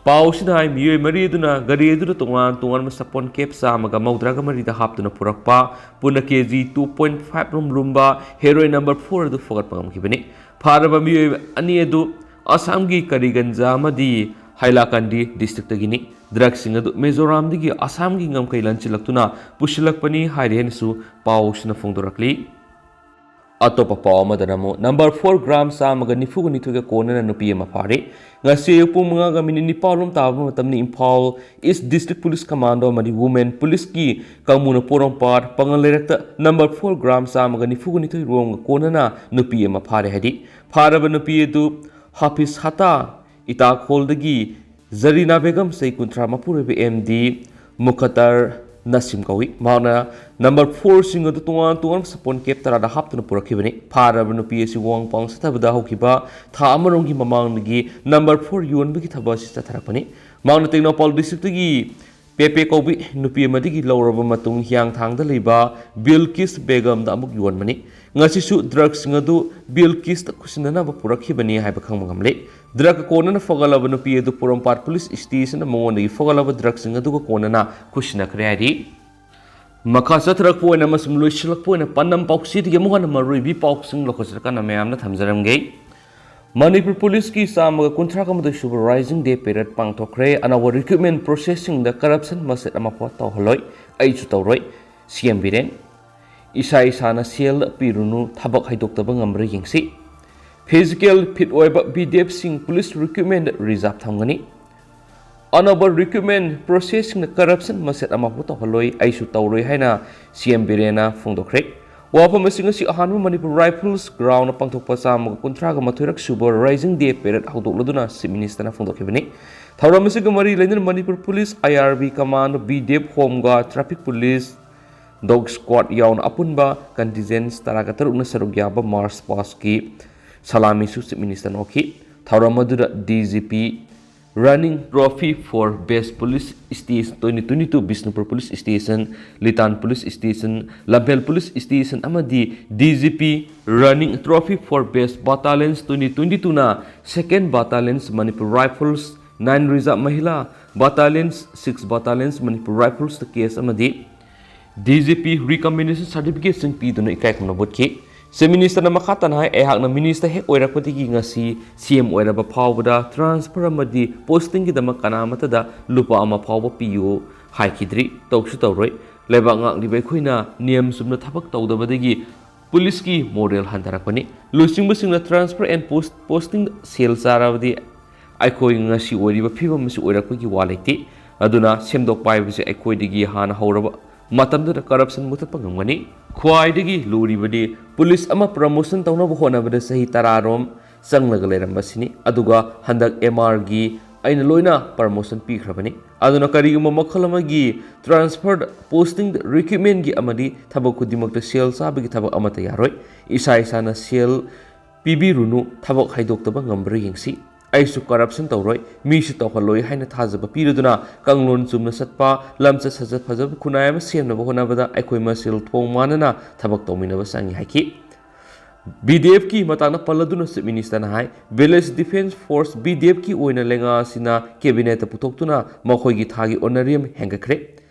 ꯄꯥꯎ ꯑꯁꯤꯗ ꯍꯥꯏ, ꯃꯤꯑꯣꯏ ꯃꯔꯤ ꯑꯗꯨꯅ ꯒꯥꯔꯤ ꯑꯗꯨꯗ ꯇꯣꯉꯥꯟ ꯇꯣꯉꯥꯟꯕ ꯁꯥꯄꯣꯟ ꯀꯦꯞ ꯆꯥꯝꯃꯒ ꯃꯧꯗ꯭ꯔꯥꯒ ꯃꯔꯤꯗ ꯍꯥꯞꯇꯨꯅ ꯄꯨꯔꯛꯄ ꯄꯨꯟꯅ ꯀꯦ ꯖꯤ ꯇꯨ ꯄꯣꯏꯟ ꯐꯥꯏꯚ ꯔꯣꯝ ꯂꯨꯝꯕ ꯍꯦꯔꯣꯏꯟ ꯅꯝꯕꯔ ꯐꯣꯔ ꯑꯗꯨ ꯐꯒꯠꯄ ꯉꯝꯈꯤꯕꯅꯤ꯫ ꯐꯥꯔꯕ ꯃꯤꯑꯣꯏ ꯑꯅꯤ ꯑꯗꯨ ꯑꯁꯥꯝꯒꯤ ꯀꯔꯤꯒꯟꯖ ꯑꯃꯗꯤ ꯍꯥꯏꯂꯥꯀꯟꯗꯤ ꯗꯤꯁꯇ꯭ꯔꯤꯛꯇꯒꯤꯅꯤ꯫ ꯗ꯭ꯔꯒꯁꯤꯡ ꯑꯗꯨ ꯃꯤꯖꯣꯔꯥꯝꯗꯒꯤ ꯑꯁꯥꯝꯒꯤ ꯉꯝꯈꯩ ꯂꯟꯁꯤꯜꯂꯛꯇꯨꯅ ꯄꯨꯁꯤꯜꯂꯛꯄꯅꯤ ꯍꯥꯏꯔꯤ ꯍꯥꯏꯅꯁꯨ ꯄꯥꯎꯁꯤꯅ ꯐꯣꯡꯗꯣꯔꯛꯂꯤ꯫ ꯑꯇꯣꯞꯄ ꯄꯥꯎ ꯑꯃꯗꯅ ꯑꯃꯨꯛ ꯅꯝꯕꯔ ꯐꯣꯔ ꯒ꯭ꯔꯥꯝ ꯆꯥꯝꯃꯒ ꯅꯤꯐꯨꯒ ꯅꯤꯊꯣꯏꯒ ꯀꯣꯟꯅꯅ ꯅꯨꯄꯤ ꯑꯃ ꯐꯥꯔꯤ꯫ ꯉꯁꯤ ꯑꯌꯨꯛ ꯄꯨꯡ ꯃꯉꯥꯒ ꯃꯤꯅꯤꯠ ꯅꯤꯄꯥꯜ ꯂꯣꯝ ꯇꯥꯕ ꯃꯇꯝꯗ ꯏꯝꯐꯥꯜ ꯏꯁ ꯗꯤꯁꯇ꯭ꯔꯤꯛ ꯄꯨꯂꯤꯁ ꯀꯃꯥꯟꯗꯣ ꯑꯃꯗꯤ ꯋꯨꯃꯦꯟ ꯄꯨꯂꯤꯁꯀꯤ ꯀꯥꯡꯕꯨꯅ ꯄꯣꯔꯣꯝꯄꯥꯠ ꯄꯥꯉꯜ ꯂꯩꯔꯛꯇ ꯅꯝꯕꯔ ꯐꯣꯔ ꯒ꯭ꯔꯥꯝ ꯆꯥꯝꯃꯒ ꯅꯤꯐꯨꯒ ꯅꯤꯊꯣꯏ ꯔꯣꯝꯒ ꯀꯣꯟꯅꯅ ꯅꯨꯄꯤ ꯑꯃ ꯐꯥꯔꯦ ꯍꯥꯏꯗꯤ, ꯐꯥꯔꯕ ꯅꯨꯄꯤ ꯑꯗꯨ ꯍꯥꯐꯤꯁ ꯍꯇꯥ ꯏꯇꯥꯈꯣꯜꯗꯒꯤ ꯖꯔꯤꯅꯥ ꯕꯦꯒꯝ, ꯆꯍꯤ ꯀꯨꯟꯊ꯭ꯔꯥ, ꯃꯄꯨꯔꯣꯏꯕ ꯑꯦꯝ ꯗꯤ ꯃꯨꯈꯇꯔ ꯅꯁꯤꯝ ꯀꯧꯏ꯫ ꯃꯍꯥꯛꯅ ꯅꯝꯕꯔ ꯐꯣꯔꯁꯤꯡ ꯑꯗꯨ ꯇꯣꯉꯥꯟ ꯇꯣꯉꯥꯟꯕ ꯁꯥꯄꯣꯟ ꯀꯦꯞ ꯇꯔꯥꯗ ꯍꯥꯞꯇꯨꯅ ꯄꯨꯔꯛꯈꯤꯕꯅꯤ꯫ ꯐꯥꯔꯕ ꯅꯨꯄꯤ ꯑꯁꯤ ꯋꯥꯡ ꯄꯥꯡ ꯆꯠꯊꯕꯗ ꯍꯧꯈꯤꯕ ꯊꯥ ꯑꯃꯔꯣꯝꯒꯤ ꯃꯃꯥꯡꯗꯒꯤ ꯅꯝꯕꯔ ꯐꯣꯔ ꯌꯣꯟꯕꯒꯤ ꯊꯕꯛ ꯑꯁꯤ ꯆꯠꯊꯔꯛꯄꯅꯤ꯫ ꯃꯍꯥꯛꯅ ꯇꯦꯡꯅꯧꯄꯜ ꯗꯤꯁꯇ꯭ꯔꯤꯛꯇꯒꯤ ꯄꯦꯄꯦ ꯀꯧꯕꯤ ꯅꯨꯄꯤ ꯑꯃꯗꯒꯤ ꯂꯧꯔꯕ ꯃꯇꯨꯡ ꯍꯤꯌꯥꯡꯊꯥꯡꯗ ꯂꯩꯕ ꯕꯤꯜꯀꯤꯁ ꯕꯦꯒꯝꯗ ꯑꯃꯨꯛ ꯌꯣꯟꯕꯅꯤ꯫ ꯉꯁꯤꯁꯨ ꯗ꯭ꯔꯒꯁꯤꯡ ꯑꯗꯨ ꯕꯤꯜꯀꯤꯁꯇ ꯈꯨꯠꯁꯤꯟꯅꯅꯕ ꯄꯨꯔꯛꯈꯤꯕꯅꯤ ꯍꯥꯏꯕ ꯈꯪꯕ ꯉꯝꯂꯦ꯫ ꯗ꯭ꯔꯒ ꯀꯣꯟꯅꯅ ꯐꯒꯠꯂꯕ ꯅꯨꯄꯤ ꯑꯗꯨ ꯄꯣꯔꯣꯝꯄꯥꯠ ꯄꯨꯂꯤꯁ ꯁ꯭ꯇꯦꯁꯟꯗ ꯃꯉꯣꯟꯗꯒꯤ ꯐꯒꯠꯂꯕ ꯗ꯭ꯔꯒꯁꯤꯡ ꯑꯗꯨꯒ ꯀꯣꯟꯅꯅ ꯈꯨꯠꯁꯤꯟꯅꯈ꯭ꯔꯦ ꯍꯥꯏꯔꯤ꯫ ꯃꯈꯥ ꯆꯠꯊꯔꯛꯄ ꯑꯣꯏꯅ ꯑꯃꯁꯨꯡ ꯂꯣꯏꯁꯤꯜꯂꯛꯄ ꯑꯣꯏꯅ ꯄꯥꯟꯗꯝ ꯄꯥꯎꯆꯦꯗꯒꯤ ꯑꯃꯨꯛ ꯍꯟꯅ ꯃꯔꯨꯑꯣꯏꯕꯤ ꯄꯥꯎꯁꯤꯡ ꯂꯧꯈꯠꯆꯔꯀꯥꯟꯗ ꯃꯌꯥꯝꯅ ꯊꯝꯖꯔꯝꯒꯦ꯫ ꯃꯅꯤꯄꯨꯔ ꯄꯨꯂꯤꯁꯀꯤ ꯆꯥꯝꯃꯒ ꯀꯨꯟꯊ꯭ꯔꯥꯒ ꯃꯥꯊꯣꯏ ꯁꯨꯕ ꯔꯥꯏꯖꯤꯡ ꯗꯦ ꯄꯦꯔꯦꯗ ꯄꯥꯡꯊꯣꯛꯈ꯭ꯔꯦ꯫ ꯑꯅꯧꯕ ꯔꯤꯀ꯭ꯔꯨꯠꯃꯦꯟ ꯄ꯭ꯔꯣꯁꯦꯁꯁꯤꯡꯗ ꯀꯔꯞꯁꯟ ꯃꯆꯦꯠ ꯑꯃꯐꯥꯎ ꯇꯧꯍꯜꯂꯣꯏ, ꯑꯩꯁꯨ ꯇꯧꯔꯣꯏ, ꯁꯤ ꯑꯦꯝ ꯕꯤꯔꯦꯟ꯫ ꯏꯁꯥ ꯏꯁꯥꯅ ꯁꯦꯜ ꯄꯤꯔꯨꯅꯨ, ꯊꯕꯛ ꯍꯥꯏꯗꯣꯛꯇꯕ ꯉꯝꯕ꯭ꯔꯥ ꯌꯦꯡꯁꯤ꯫ ꯐꯤꯖꯤꯀꯦꯜ ꯐꯤꯠ ꯑꯣꯏꯕ ꯕꯤ ꯗꯤ ꯑꯦꯐꯁꯤꯡ ꯄꯨꯂꯤꯁ ꯔꯤꯀ꯭ꯔꯨꯠꯃꯦꯟꯗ ꯔꯤꯖꯥꯕ ꯊꯝꯒꯅꯤ꯫ ꯑꯅꯧꯕ ꯔꯤꯀ꯭ꯔꯨꯠꯃꯦꯟ ꯄ꯭ꯔꯣꯁꯦꯁꯁꯤꯡꯅ ꯀꯔꯞꯁꯟ ꯃꯆꯦꯠ ꯑꯃꯐꯥꯎ ꯇꯧꯍꯜꯂꯣꯏ, ꯑꯩꯁꯨ ꯇꯧꯔꯣꯏ ꯍꯥꯏꯅ ꯁꯤ ꯑꯦꯝ ꯕꯤꯔꯦꯟꯅ ꯐꯣꯡꯗꯣꯛꯈ꯭ꯔꯦ꯫ ꯋꯥꯐꯝ ꯑꯁꯤ ꯉꯁꯤ ꯑꯍꯥꯟꯕ ꯃꯅꯤꯄꯨꯔ ꯔꯥꯏꯐꯜꯁ ꯒ꯭ꯔꯥꯎꯟꯗ ꯄꯥꯡꯊꯣꯛꯄ ꯆꯥꯝꯃꯒ ꯀꯨꯟꯊ꯭ꯔꯥꯒ ꯃꯥꯊꯣꯏꯔꯛ ꯁꯨꯕ ꯔꯥꯏꯖꯤꯡ ꯗꯦ ꯄꯦꯔꯦꯗ ꯍꯧꯗꯣꯛꯂꯗꯨꯅ ꯆꯤꯐ ꯃꯤꯅꯤꯁꯇꯔꯅ ꯐꯣꯡꯗꯣꯛꯈꯤꯕꯅꯤ꯫ ꯊꯧꯔꯝ ꯑꯁꯤꯒ ꯃꯔꯤ ꯂꯩꯅꯅ Manipur police, I R B commando, B D F home guard, traffic police, dog squad ꯌꯥꯎꯅ ꯑꯄꯨꯟꯕ ꯀꯟꯇꯤꯟꯖꯦꯟꯠ ꯇꯔꯥꯒ ꯇꯔꯨꯛꯅ ꯁꯔꯨꯛ ꯌꯥꯕ ꯃꯥꯔꯆ ꯄꯥꯁꯀꯤ ꯁꯂꯥꯃꯤꯁꯨ ꯆꯤꯐ ꯃꯤꯅꯤꯁꯇꯔꯅ ꯑꯣꯛꯈꯤ꯫ ꯊꯧꯔꯝ ꯑꯗꯨꯗ D G P Running Trophy for Best Police Station twenty twenty-two Bishnupur Police Station, Litan Police Station, Lamphel Police Station ꯑꯃꯗꯤ D G P Running Trophy for Best Battalions twenty twenty-two ꯅ Second Battalions Manipur Rifles, Nine Reserve Mahila Battalions, Six Battalions Manipur Rifles ꯇ case ꯑꯃꯗꯤ D G P recommendation certificate ꯁꯤꯡ ꯄꯤꯗꯨꯅ ꯏꯀꯥꯏ ꯈꯨꯝꯅꯕ ꯎꯠꯈꯤ꯫ Chief Minister ꯅ ꯃꯈꯥ ꯇꯥꯅ ꯍꯥꯏ, ꯑꯩꯍꯥꯛꯅ Minister ꯍꯦꯛ ꯑꯣꯏꯔꯛꯄꯗꯒꯤ ꯉꯁꯤ C M ꯑꯣꯏꯔꯕ ꯐꯥꯎꯕꯗ transfer ꯑꯃꯗꯤ posting ꯒꯤꯗꯃꯛ ꯀꯅꯥꯃꯠꯇꯗ ꯂꯨꯄꯥ ꯑꯃ ꯐꯥꯎꯕ ꯄꯤꯌꯨ ꯍꯥꯏꯈꯤꯗ꯭ꯔꯤ, ꯇꯧꯁꯨ ꯇꯧꯔꯣꯏ꯫ ꯂꯩꯕꯥꯛ ꯉꯥꯛꯂꯤꯕ ꯑꯩꯈꯣꯏꯅ ꯅꯤꯌꯝ ꯆꯨꯝꯅ ꯊꯕꯛ ꯇꯧꯗꯕꯗꯒꯤ police ꯀꯤ morale ꯍꯟꯊꯔꯛꯄꯅꯤ꯫ ꯂꯨꯆꯤꯡꯕꯁꯤꯡꯅ transfer and post, posting ꯁꯦꯜ ꯆꯥꯔꯕꯗꯤ ꯑꯩꯈꯣꯏ ꯉꯁꯤ ꯑꯣꯏꯔꯤꯕ ꯐꯤꯕꯝ ꯑꯁꯤ ꯑꯣꯏꯔꯛꯄꯒꯤ ꯋꯥ ꯂꯩꯇꯦ꯫ ꯑꯗꯨꯅ ꯁꯦꯝꯗꯣꯛꯄ ꯍꯥꯏꯕꯁꯤ ꯑꯩꯈꯣꯏꯗꯒꯤ ꯍꯥꯟꯅ ꯍꯧꯔꯕ ꯃꯇꯝꯗꯨꯗ corruption ꯃꯨꯊꯠꯄ ꯉꯝꯒꯅꯤ꯫ ꯈ꯭ꯋꯥꯏꯗꯒꯤ ꯂꯨꯔꯤꯕꯗꯤ police ꯑꯃ promotion ꯇꯧꯅꯕ ꯍꯣꯠꯅꯕꯗ ꯆꯍꯤ ꯇꯔꯥ ꯔꯣꯝ ꯆꯪꯂꯒ ꯂꯩꯔꯝꯕꯁꯤꯅꯤ꯫ ꯑꯗꯨꯒ ꯍꯟꯗꯛ M R ꯒꯤ ꯑꯩꯅ ꯂꯣꯏꯅ promotion ꯄꯤꯈ꯭ꯔꯕꯅꯤ꯫ ꯑꯗꯨꯅ ꯀꯔꯤꯒꯨꯝꯕ ꯃꯈꯜ ꯑꯃꯒꯤ transfer, posting, recruitment ꯒꯤ ꯑꯃꯗꯤ ꯊꯕꯛ ꯈꯨꯗꯤꯡꯃꯛꯇ ꯁꯦꯜ ꯆꯥꯕꯒꯤ ꯊꯕꯛ ꯑꯃꯠꯇ ꯌꯥꯔꯣꯏ꯫ ꯏꯁꯥ ꯏꯁꯥꯅ ꯁꯦꯜ ꯄꯤꯕꯤꯔꯨꯅꯨ, ꯊꯕꯛ ꯍꯥꯏꯗꯣꯛꯇꯕ ꯉꯝꯕ꯭ꯔꯥ ꯌꯦꯡꯁꯤ꯫ ꯑꯩꯁꯨ corruption ꯇꯧꯔꯣꯏ, ꯃꯤꯁꯨ ꯇꯧꯍꯜꯂꯣꯏ ꯍꯥꯏꯅ ꯊꯥꯖꯕ ꯄꯤꯔꯗꯨꯅ ꯀꯥꯡꯂꯣꯟ ꯆꯨꯝꯅ ꯆꯠꯄ, ꯂꯝꯆꯠ ꯁꯥꯖꯠ ꯐꯖꯕ ꯈꯨꯟꯅꯥꯏ ꯑꯃ ꯁꯦꯝꯅꯕ ꯍꯣꯠꯅꯕꯗ ꯑꯩꯈꯣꯏ ꯃꯁꯦꯜ ꯊꯣꯡ ꯃꯥꯟꯅꯅ ꯊꯕꯛ ꯇꯧꯃꯤꯟꯅꯕ ꯆꯪꯏ ꯍꯥꯏꯈꯤ꯫ B D F ꯀꯤ ꯃꯇꯥꯡꯗ ꯄꯜꯂꯗꯨꯅ Chief Minister ꯅ ꯍꯥꯏ, Village Defence Force, V D F ꯀꯤ ꯑꯣꯏꯅ ꯂꯩꯉꯥꯛ ꯑꯁꯤꯅ cabinet ꯇ ꯄꯨꯊꯣꯛꯇꯨꯅ ꯃꯈꯣꯏꯒꯤ ꯊꯥꯒꯤ honorarium ꯍꯦꯟꯒꯠꯈ꯭ꯔꯦ꯫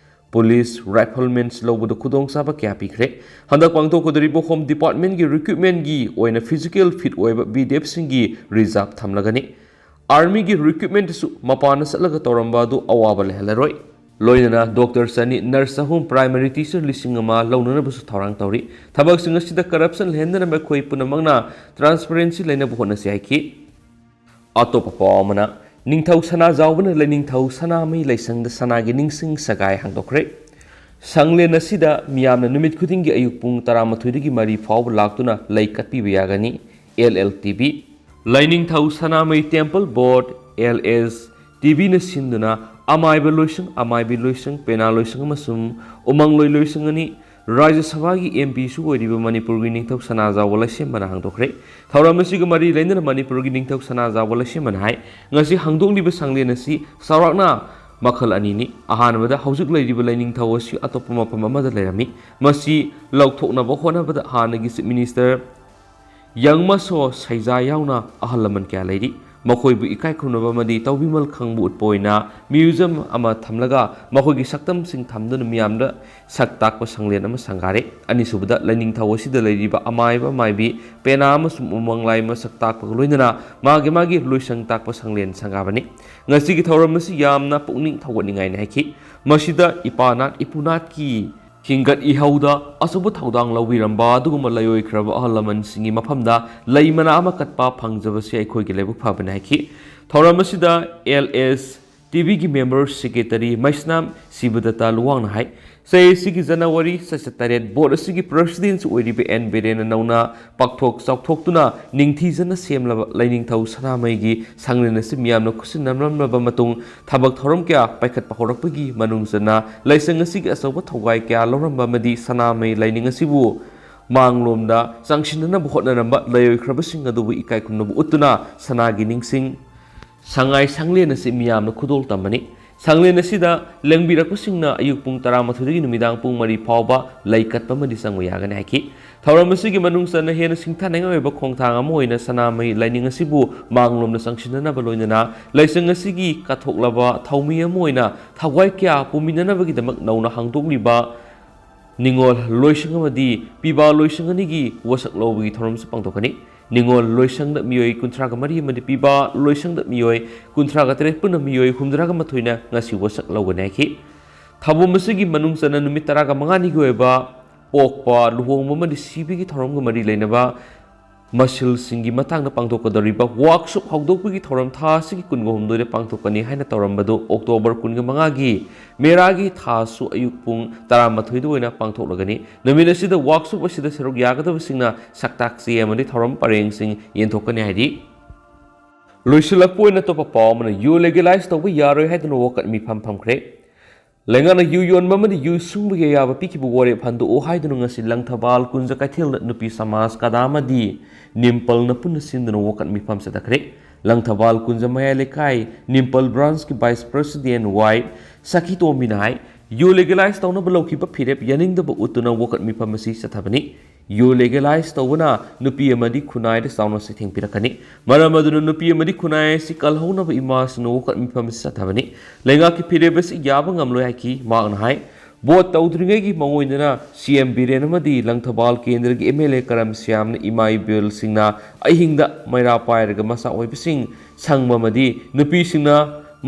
Police, riflemen ꯂꯧꯕꯗ ꯈꯨꯗꯣꯡꯆꯥꯕ ꯀꯌꯥ ꯄꯤꯈ꯭ꯔꯦ꯫ ꯍꯟꯗꯛ ꯄꯥꯡꯊꯣꯛꯀꯗꯧꯔꯤꯕ Home Department ꯀꯤ recruitment ꯀꯤ ꯑꯣꯏꯅ physical fit ꯑꯣꯏꯕ V D F ꯁꯤꯡꯒꯤ reserve ꯊꯝꯂꯒꯅꯤ꯫ Army ꯒꯤ recruitment ꯁꯨ ꯃꯄꯥꯟꯗ ꯆꯠꯂꯒ ꯇꯧꯔꯝꯕ ꯑꯗꯨ ꯑꯋꯥꯕ ꯂꯩꯍꯜꯂꯔꯣꯏ꯫ ꯂꯣꯏꯅꯅ doctor ꯆꯅꯤ, nurse ꯆꯍꯨꯝ, primary teacher ꯂꯤꯁꯤꯡ ꯑꯃ ꯂꯧꯅꯅꯕꯁꯨ ꯊꯧꯔꯥꯡ ꯇꯧꯔꯤ꯫ ꯊꯕꯛꯁꯤꯡ ꯑꯁꯤꯗ corruption ꯂꯩꯍꯟꯗꯅꯕ ꯑꯩꯈꯣꯏ ꯄꯨꯝꯅꯃꯛꯅ transparency ꯂꯩꯅꯕ ꯍꯣꯠꯅꯁꯤ ꯍꯥꯏꯈꯤ꯫ ꯑꯇꯣꯞꯄ ꯄꯥꯎ ꯑꯃꯅ, ꯅꯤꯡꯊꯧ ꯁꯅꯥꯖꯥꯎꯕꯅ ꯂꯩꯅꯤꯡꯊꯧ ꯁꯅꯥꯃꯍꯤ ꯂꯥꯏꯁꯪꯗ ꯁꯅꯥꯒꯤ ꯅꯤꯡꯁꯤꯡ ꯁꯒꯥꯏ ꯍꯥꯡꯗꯣꯛꯈ꯭ꯔꯦ꯫ ꯁꯪꯂꯦꯟ ꯑꯁꯤꯗ ꯃꯤꯌꯥꯝꯅ ꯅꯨꯃꯤꯠ ꯈꯨꯗꯤꯡꯒꯤ ꯑꯌꯨꯛ ꯄꯨꯡ ꯇꯔꯥꯃꯥꯊꯣꯏꯗꯒꯤ ꯃꯔꯤ ꯐꯥꯎꯕ ꯂꯥꯛꯇꯨꯅ ꯂꯩ ꯀꯠꯄꯤꯕ ꯌꯥꯒꯅꯤ꯫ L L T V, ꯂꯥꯏꯅꯤꯡꯊꯧ ꯁꯅꯥꯃꯍꯤ Temple Board, L S T V ꯅ ꯁꯤꯟꯗꯨꯅ ꯑꯃꯥꯏꯕ ꯂꯣꯏꯁꯪ, ꯑꯃꯥꯏꯕꯤ ꯂꯣꯏꯁꯪ, ꯄꯦꯅꯥ ꯂꯣꯏꯁꯪ ꯑꯃꯁꯨꯡ ꯎꯃꯪꯂꯣꯏ ꯂꯣꯏꯁꯪ ꯑꯅꯤ ꯔꯥꯖ꯭ꯌ ꯁꯚꯥꯒꯤ ꯑꯦꯝ ꯄꯤꯁꯨ ꯑꯣꯏꯔꯤꯕ ꯃꯅꯤꯄꯨꯔꯒꯤ ꯅꯤꯡꯊꯧ ꯁꯅꯥꯖꯥꯎꯕ ꯂꯩꯁꯦꯝꯕꯅ ꯍꯥꯡꯗꯣꯛꯈ꯭ꯔꯦ꯫ ꯊꯧꯔꯝ ꯑꯁꯤꯒ ꯃꯔꯤ ꯂꯩꯅꯅ ꯃꯅꯤꯄꯨꯔꯒꯤ ꯅꯤꯡꯊꯧ ꯁꯅꯥꯖꯥꯎꯕ ꯂꯩꯁꯦꯝꯕꯅ ꯍꯥꯏ, ꯉꯁꯤ ꯍꯥꯡꯗꯣꯛꯂꯤꯕ ꯁꯪꯂꯦꯟ ꯑꯁꯤ ꯆꯥꯎꯔꯥꯛꯅ ꯃꯈꯜ ꯑꯅꯤꯅꯤ꯫ ꯑꯍꯥꯟꯕꯗ, ꯍꯧꯖꯤꯛ ꯂꯩꯔꯤꯕ ꯂꯩꯅꯤꯡꯊꯧ ꯑꯁꯤ ꯑꯇꯣꯞꯄ ꯃꯐꯝ ꯑꯃꯗ ꯂꯩꯔꯝꯃꯤ꯫ ꯃꯁꯤ ꯂꯧꯊꯣꯛꯅꯕ ꯍꯣꯠꯅꯕꯗ ꯍꯥꯟꯅꯒꯤ Chief Minister ꯌꯪꯃꯁꯣ ꯁꯩꯖꯥ ꯌꯥꯎꯅ ꯑꯍꯜ ꯂꯃꯟ ꯀꯌꯥ ꯂꯩꯔꯤ꯫ ꯃꯈꯣꯏꯕꯨ ꯏꯀꯥꯏ ꯈꯨꯝꯅꯕ ꯑꯃꯗꯤ ꯇꯧꯕꯤꯃꯜ ꯈꯪꯕ ꯎꯠꯄ ꯑꯣꯏꯅ museum ꯑꯃ ꯊꯝꯂꯒ ꯃꯈꯣꯏꯒꯤ ꯁꯛꯇꯝꯁꯤꯡ ꯊꯝꯗꯨꯅ ꯃꯤꯌꯥꯝꯗ ꯁꯛ ꯇꯥꯛꯄ ꯁꯪꯂꯦꯟ ꯑꯃ ꯁꯪꯒꯥꯔꯦ꯫ ꯑꯅꯤꯁꯨꯕꯗ, ꯂꯩꯅꯤꯡꯊꯧ ꯑꯁꯤꯗ ꯂꯩꯔꯤꯕ ꯑꯃꯥꯏꯕ ꯑꯃꯥꯏꯕꯤ, ꯄꯦꯅꯥ ꯑꯃꯁꯨꯡ ꯎꯃꯪ ꯂꯥꯏ ꯃꯁꯛ ꯇꯥꯛꯄꯒ ꯂꯣꯏꯅꯅ ꯃꯥꯒꯤ ꯃꯥꯒꯤ ꯂꯣꯏꯁꯪ ꯇꯥꯛꯄ ꯁꯪꯂꯦꯟ ꯁꯪꯒꯥꯕꯅꯤ꯫ ꯉꯁꯤꯒꯤ ꯊꯧꯔꯝ ꯑꯁꯤ ꯌꯥꯝꯅ ꯄꯨꯛꯅꯤꯡ ꯊꯧꯒꯠꯅꯤꯡꯉꯥꯏꯅꯤ ꯍꯥꯏꯈꯤ꯫ ꯃꯁꯤꯗ ꯏꯄꯥꯅꯥꯠ ꯏꯄꯨꯅꯥꯠꯀꯤ ꯍꯤꯡꯒꯠ ꯏꯍꯧꯗ ꯑꯆꯧꯕ ꯊꯧꯗꯥꯡ ꯂꯧꯕꯤꯔꯝꯕ ꯑꯗꯨꯒꯨꯝꯕ ꯂꯩꯑꯣꯏꯈ꯭ꯔꯕ ꯑꯍꯜ ꯂꯃꯟꯁꯤꯡꯒꯤ ꯃꯐꯝꯗ ꯂꯩ ꯃꯅꯥ ꯑꯃ ꯀꯠꯄ ꯐꯪꯖꯕꯁꯤ ꯑꯩꯈꯣꯏꯒꯤ ꯂꯥꯏꯕꯛ ꯐꯕꯅꯤ ꯍꯥꯏꯈꯤ꯫ ꯊꯧꯔꯝ ꯑꯁꯤꯗ ꯑꯦꯜ ꯑꯦꯁ ꯇꯤ ꯚꯤꯒꯤ member secretary ꯃꯩꯁꯅꯥꯝ ꯁꯤꯕꯗꯠꯇ ꯂꯨꯋꯥꯡꯅ ꯍꯥꯏ, ꯆꯍꯤ ꯑꯁꯤꯒꯤ ꯖꯅꯋꯥꯔꯤ ꯆꯩꯆꯠ ꯇꯔꯦꯠ ꯕꯣꯔꯗ ꯑꯁꯤꯒꯤ president ꯑꯣꯏꯔꯤꯕ ꯑꯦꯟ ꯕꯤꯔꯦꯟꯅ ꯅꯧꯅ ꯄꯥꯛꯊꯣꯛ ꯆꯥꯎꯊꯣꯛꯇꯨꯅ ꯅꯤꯡꯊꯤꯖꯅ ꯁꯦꯝꯂꯕ ꯂꯩꯅꯤꯡꯊꯧ ꯁꯅꯥꯃꯍꯤꯒꯤ ꯁꯪꯂꯦꯟ ꯑꯁꯤ ꯃꯤꯌꯥꯝꯅ ꯈꯨꯠꯁꯤꯟꯅꯔꯝꯂꯕ ꯃꯇꯨꯡ ꯊꯕꯛ ꯊꯧꯔꯝ ꯀꯌꯥ ꯄꯥꯏꯈꯠꯄ ꯍꯧꯔꯛꯄꯒꯤ ꯃꯅꯨꯡ ꯆꯟꯅ ꯂꯥꯏꯁꯪ ꯑꯁꯤꯒꯤ ꯑꯆꯧꯕ ꯊꯧꯒꯥꯏ ꯀꯌꯥ ꯂꯧꯔꯝꯕ ꯑꯃꯗꯤ ꯁꯅꯥꯃꯍꯤ ꯂꯥꯏꯅꯤꯡ ꯑꯁꯤꯕꯨ ꯃꯥꯡꯂꯣꯝꯗ ꯆꯪꯁꯤꯟꯅꯅꯕ ꯍꯣꯠꯅꯔꯝꯕ ꯂꯩꯑꯣꯏꯈ꯭ꯔꯕꯁꯤꯡ ꯑꯗꯨꯕꯨ ꯏꯀꯥꯏ ꯈꯨꯝꯅꯕ ꯎꯠꯇꯨꯅ ꯁꯅꯥꯒꯤ ꯅꯤꯡꯁꯤꯡ ꯁꯉꯥꯏ ꯁꯪꯂꯦꯟ ꯑꯁꯤ ꯃꯤꯌꯥꯝꯅ ꯈꯨꯗꯣꯜ ꯇꯝꯕꯅꯤ꯫ ꯁꯪꯂꯦꯟ ꯑꯁꯤꯗ ꯂꯦꯡꯕꯤꯔꯛꯄꯁꯤꯡꯅ ꯑꯌꯨꯛ ꯄꯨꯡ ꯇꯔꯥꯃꯥꯊꯣꯏꯗꯒꯤ ꯅꯨꯃꯤꯗꯥꯡ ꯄꯨꯡ ꯃꯔꯤ ꯐꯥꯎꯕ ꯂꯩ ꯀꯠꯄ ꯑꯃꯗꯤ ꯆꯪꯕ ꯌꯥꯒꯅꯤ ꯍꯥꯏꯈꯤ꯫ ꯊꯧꯔꯝ ꯑꯁꯤꯒꯤ ꯃꯅꯨꯡ ꯆꯟꯅ ꯍꯦꯟꯅ ꯁꯤꯡꯊꯥꯅꯤꯡꯉꯥꯏ ꯑꯣꯏꯕ ꯈꯣꯡꯊꯥꯡ ꯑꯃ ꯑꯣꯏꯅ ꯁꯅꯥꯃꯍꯤ ꯂꯥꯏꯅꯤꯡ ꯑꯁꯤꯕꯨ ꯃꯥꯡꯂꯣꯝꯗ ꯆꯪꯁꯤꯟꯅꯅꯕ ꯂꯣꯏꯅꯅ ꯂꯥꯏꯁꯪ ꯑꯁꯤꯒꯤ ꯀꯠꯊꯣꯛꯂꯕ ꯊꯧꯃꯤ ꯑꯃ ꯑꯣꯏꯅ ꯊꯧꯒꯥꯏ ꯀꯌꯥ ꯄꯨꯃꯤꯟꯅꯅꯕꯒꯤꯗꯃꯛ ꯅꯧꯅ ꯍꯥꯡꯗꯣꯛꯂꯤꯕ ꯅꯤꯉꯣꯜ ꯂꯣꯏꯁꯪ ꯑꯃꯗꯤ ꯄꯤꯕꯥ ꯂꯣꯏꯁꯪ ꯑꯅꯤꯒꯤ ꯋꯥꯁꯛ ꯂꯧꯕꯒꯤ ꯊꯧꯔꯝꯁꯨ ꯄꯥꯡꯊꯣꯛꯀꯅꯤ꯫ ꯅꯤꯉꯣꯜ ꯂꯣꯏꯁꯪꯗ ꯃꯤꯑꯣꯏ ꯀꯨꯟꯊ꯭ꯔꯥꯒ ꯃꯔꯤ ꯑꯃꯗꯤ ꯄꯤꯕꯥ ꯂꯣꯏꯁꯪꯗ ꯃꯤꯑꯣꯏ ꯀꯨꯟꯊ꯭ꯔꯥꯒ ꯇꯔꯦꯠ, ꯄꯨꯟꯅ ꯃꯤꯑꯣꯏ ꯍꯨꯝꯗ꯭ꯔꯥꯒ ꯃꯥꯊꯣꯏꯅ ꯉꯁꯤ ꯋꯥꯁꯛ ꯂꯧꯒꯅꯤ ꯍꯥꯏꯈꯤ꯫ ꯊꯧꯔꯝ ꯑꯁꯤꯒꯤ ꯃꯅꯨꯡ ꯆꯟꯅ ꯅꯨꯃꯤꯠ ꯇꯔꯥꯒ ꯃꯉꯥꯅꯤꯒꯤ ꯑꯣꯏꯕ ꯄꯣꯛꯄ, ꯂꯨꯍꯣꯡꯕ ꯑꯃꯗꯤ ꯁꯤꯕꯒꯤ ꯊꯧꯔꯝꯒ ꯃꯔꯤ ꯂꯩꯅꯕ ꯃꯁꯤꯜꯁꯤꯡꯒꯤ ꯃꯇꯥꯡꯗ ꯄꯥꯡꯊꯣꯛꯀꯗꯧꯔꯤꯕ workshop ꯍꯧꯗꯣꯛꯄꯒꯤ ꯊꯧꯔꯝ ꯊꯥ ꯑꯁꯤꯒꯤ ꯀꯨꯟꯒ ꯍꯨꯝꯗꯣꯏꯗ ꯄꯥꯡꯊꯣꯛꯀꯅꯤ ꯍꯥꯏꯅ ꯇꯧꯔꯝꯕꯗꯨ ꯑꯣꯛꯇꯣꯕꯔ ꯀꯨꯟꯒ ꯃꯉꯥꯒꯤ ꯃꯦꯔꯥꯒꯤ ꯊꯥꯁꯨ ꯑꯌꯨꯛ ꯄꯨꯡ ꯇꯔꯥꯃꯥꯊꯣꯏꯗ ꯑꯣꯏꯅ ꯄꯥꯡꯊꯣꯛꯂꯒꯅꯤ꯫ ꯅꯨꯃꯤꯠ ꯑꯁꯤꯗ workshop ꯑꯁꯤꯗ ꯁꯔꯨꯛ ꯌꯥꯒꯗꯕꯁꯤꯡꯅ ꯁꯛꯇꯥꯛ ꯆꯦ ꯑꯃꯗꯤ ꯊꯧꯔꯝ ꯄꯔꯦꯡꯁꯤꯡ ꯌꯦꯟꯊꯣꯛꯀꯅꯤ ꯍꯥꯏꯔꯤ꯫ ꯂꯣꯏꯁꯤꯜꯂꯛꯄ ꯑꯣꯏꯅ ꯑꯇꯣꯞꯄ ꯄꯥꯎ ꯑꯃꯅ, ꯌꯨ legalize ꯇꯧꯕ ꯌꯥꯔꯣꯏ ꯍꯥꯏꯗꯨꯅ ꯋꯥꯀꯠ ꯃꯤꯐꯝ ꯐꯝꯈ꯭ꯔꯦ꯫ ꯂꯩꯉꯥꯛꯅ ꯌꯨ ꯌꯣꯟꯕ ꯑꯃꯗꯤ ꯌꯨ ꯁꯨꯡꯕꯒꯤ ꯑꯌꯥꯕ ꯄꯤꯈꯤꯕ ꯋꯥꯔꯦꯞ ꯍꯟꯗꯣꯛꯎ ꯍꯥꯏꯗꯨꯅ ꯉꯁꯤ ꯂꯪꯊꯕꯥꯜ ꯀꯨꯟꯖ ꯀꯩꯊꯦꯜꯗ ꯅꯨꯄꯤ ꯁꯃꯥꯖ ꯀꯗꯥ ꯑꯃꯗꯤ ꯅꯤꯝꯄꯜꯅ ꯄꯨꯟꯅ ꯁꯤꯟꯗꯨꯅ ꯋꯥꯀꯠ ꯃꯤꯐꯝ ꯆꯠꯊꯈ꯭ꯔꯦ꯫ ꯂꯪꯊꯕꯥꯜ ꯀꯨꯟꯖ ꯃꯌꯥꯏ ꯂꯩꯀꯥꯏ ꯅꯤꯝꯄꯜ ꯕ꯭ꯔꯥꯟꯁꯀꯤ ꯚꯥꯏꯁ ꯄ꯭ꯔꯁꯤꯗꯦꯟ ꯋꯥꯏ ꯁꯈꯤꯇꯣꯝꯕꯤꯅ ꯍꯥꯏ, ꯌꯨ ꯂꯤꯒꯦꯂꯥꯏꯖ ꯇꯧꯅꯕ ꯂꯧꯈꯤꯕ ꯐꯤꯔꯦꯞ ꯌꯥꯅꯤꯡꯗꯕ ꯎꯠꯇꯨꯅ ꯋꯥꯀꯠ ꯃꯤꯐꯝ ꯑꯁꯤ ꯆꯠꯊꯕꯅꯤ꯫ ꯌꯨ ꯂꯤꯒꯦꯂꯥꯏꯖ ꯇꯧꯕꯅ ꯅꯨꯄꯤ ꯑꯃꯗꯤ ꯈꯨꯟꯅꯥꯏꯗ ꯆꯥꯎꯅ ꯆꯩꯊꯦꯡ ꯄꯤꯔꯛꯀꯅꯤ꯫ ꯃꯔꯝ ꯑꯗꯨꯅ ꯅꯨꯄꯤ ꯑꯃꯗꯤ ꯈꯨꯟꯅꯥꯏ ꯑꯁꯤ ꯀꯜꯍꯧꯅꯕ ꯏꯃꯥꯁꯤꯡꯅ ꯋꯥꯀꯠ ꯃꯤꯐꯝ ꯑꯁꯤ ꯆꯠꯊꯕꯅꯤ꯫ ꯂꯩꯉꯥꯛꯀꯤ ꯐꯤꯔꯦꯞ ꯑꯁꯤ ꯌꯥꯕ ꯉꯝꯂꯣꯏ ꯍꯥꯏꯈꯤ꯫ ꯃꯍꯥꯛꯅ ꯍꯥꯏ, ꯚꯣꯠ ꯇꯧꯗ꯭ꯔꯤꯉꯩꯒꯤ ꯃꯉꯣꯏꯗꯅ ꯁꯤ ꯑꯦꯝ ꯕꯤꯔꯦꯟ ꯑꯃꯗꯤ ꯂꯪꯊꯕꯥꯜ ꯀꯦꯟꯗ꯭ꯔꯒꯤ ꯑꯦꯝ ꯑꯦꯜ ꯑꯦ ꯀꯔꯝ ꯁ꯭ꯌꯥꯝꯅ ꯏꯃꯥ ꯏꯕꯦꯜꯁꯤꯡꯅ ꯑꯍꯤꯡꯗ ꯃꯩꯔꯥ ꯄꯥꯏꯔꯒ ꯃꯆꯥ ꯑꯣꯏꯕꯁꯤꯡ ꯁꯪꯕ ꯑꯃꯗꯤ ꯅꯨꯄꯤꯁꯤꯡꯅ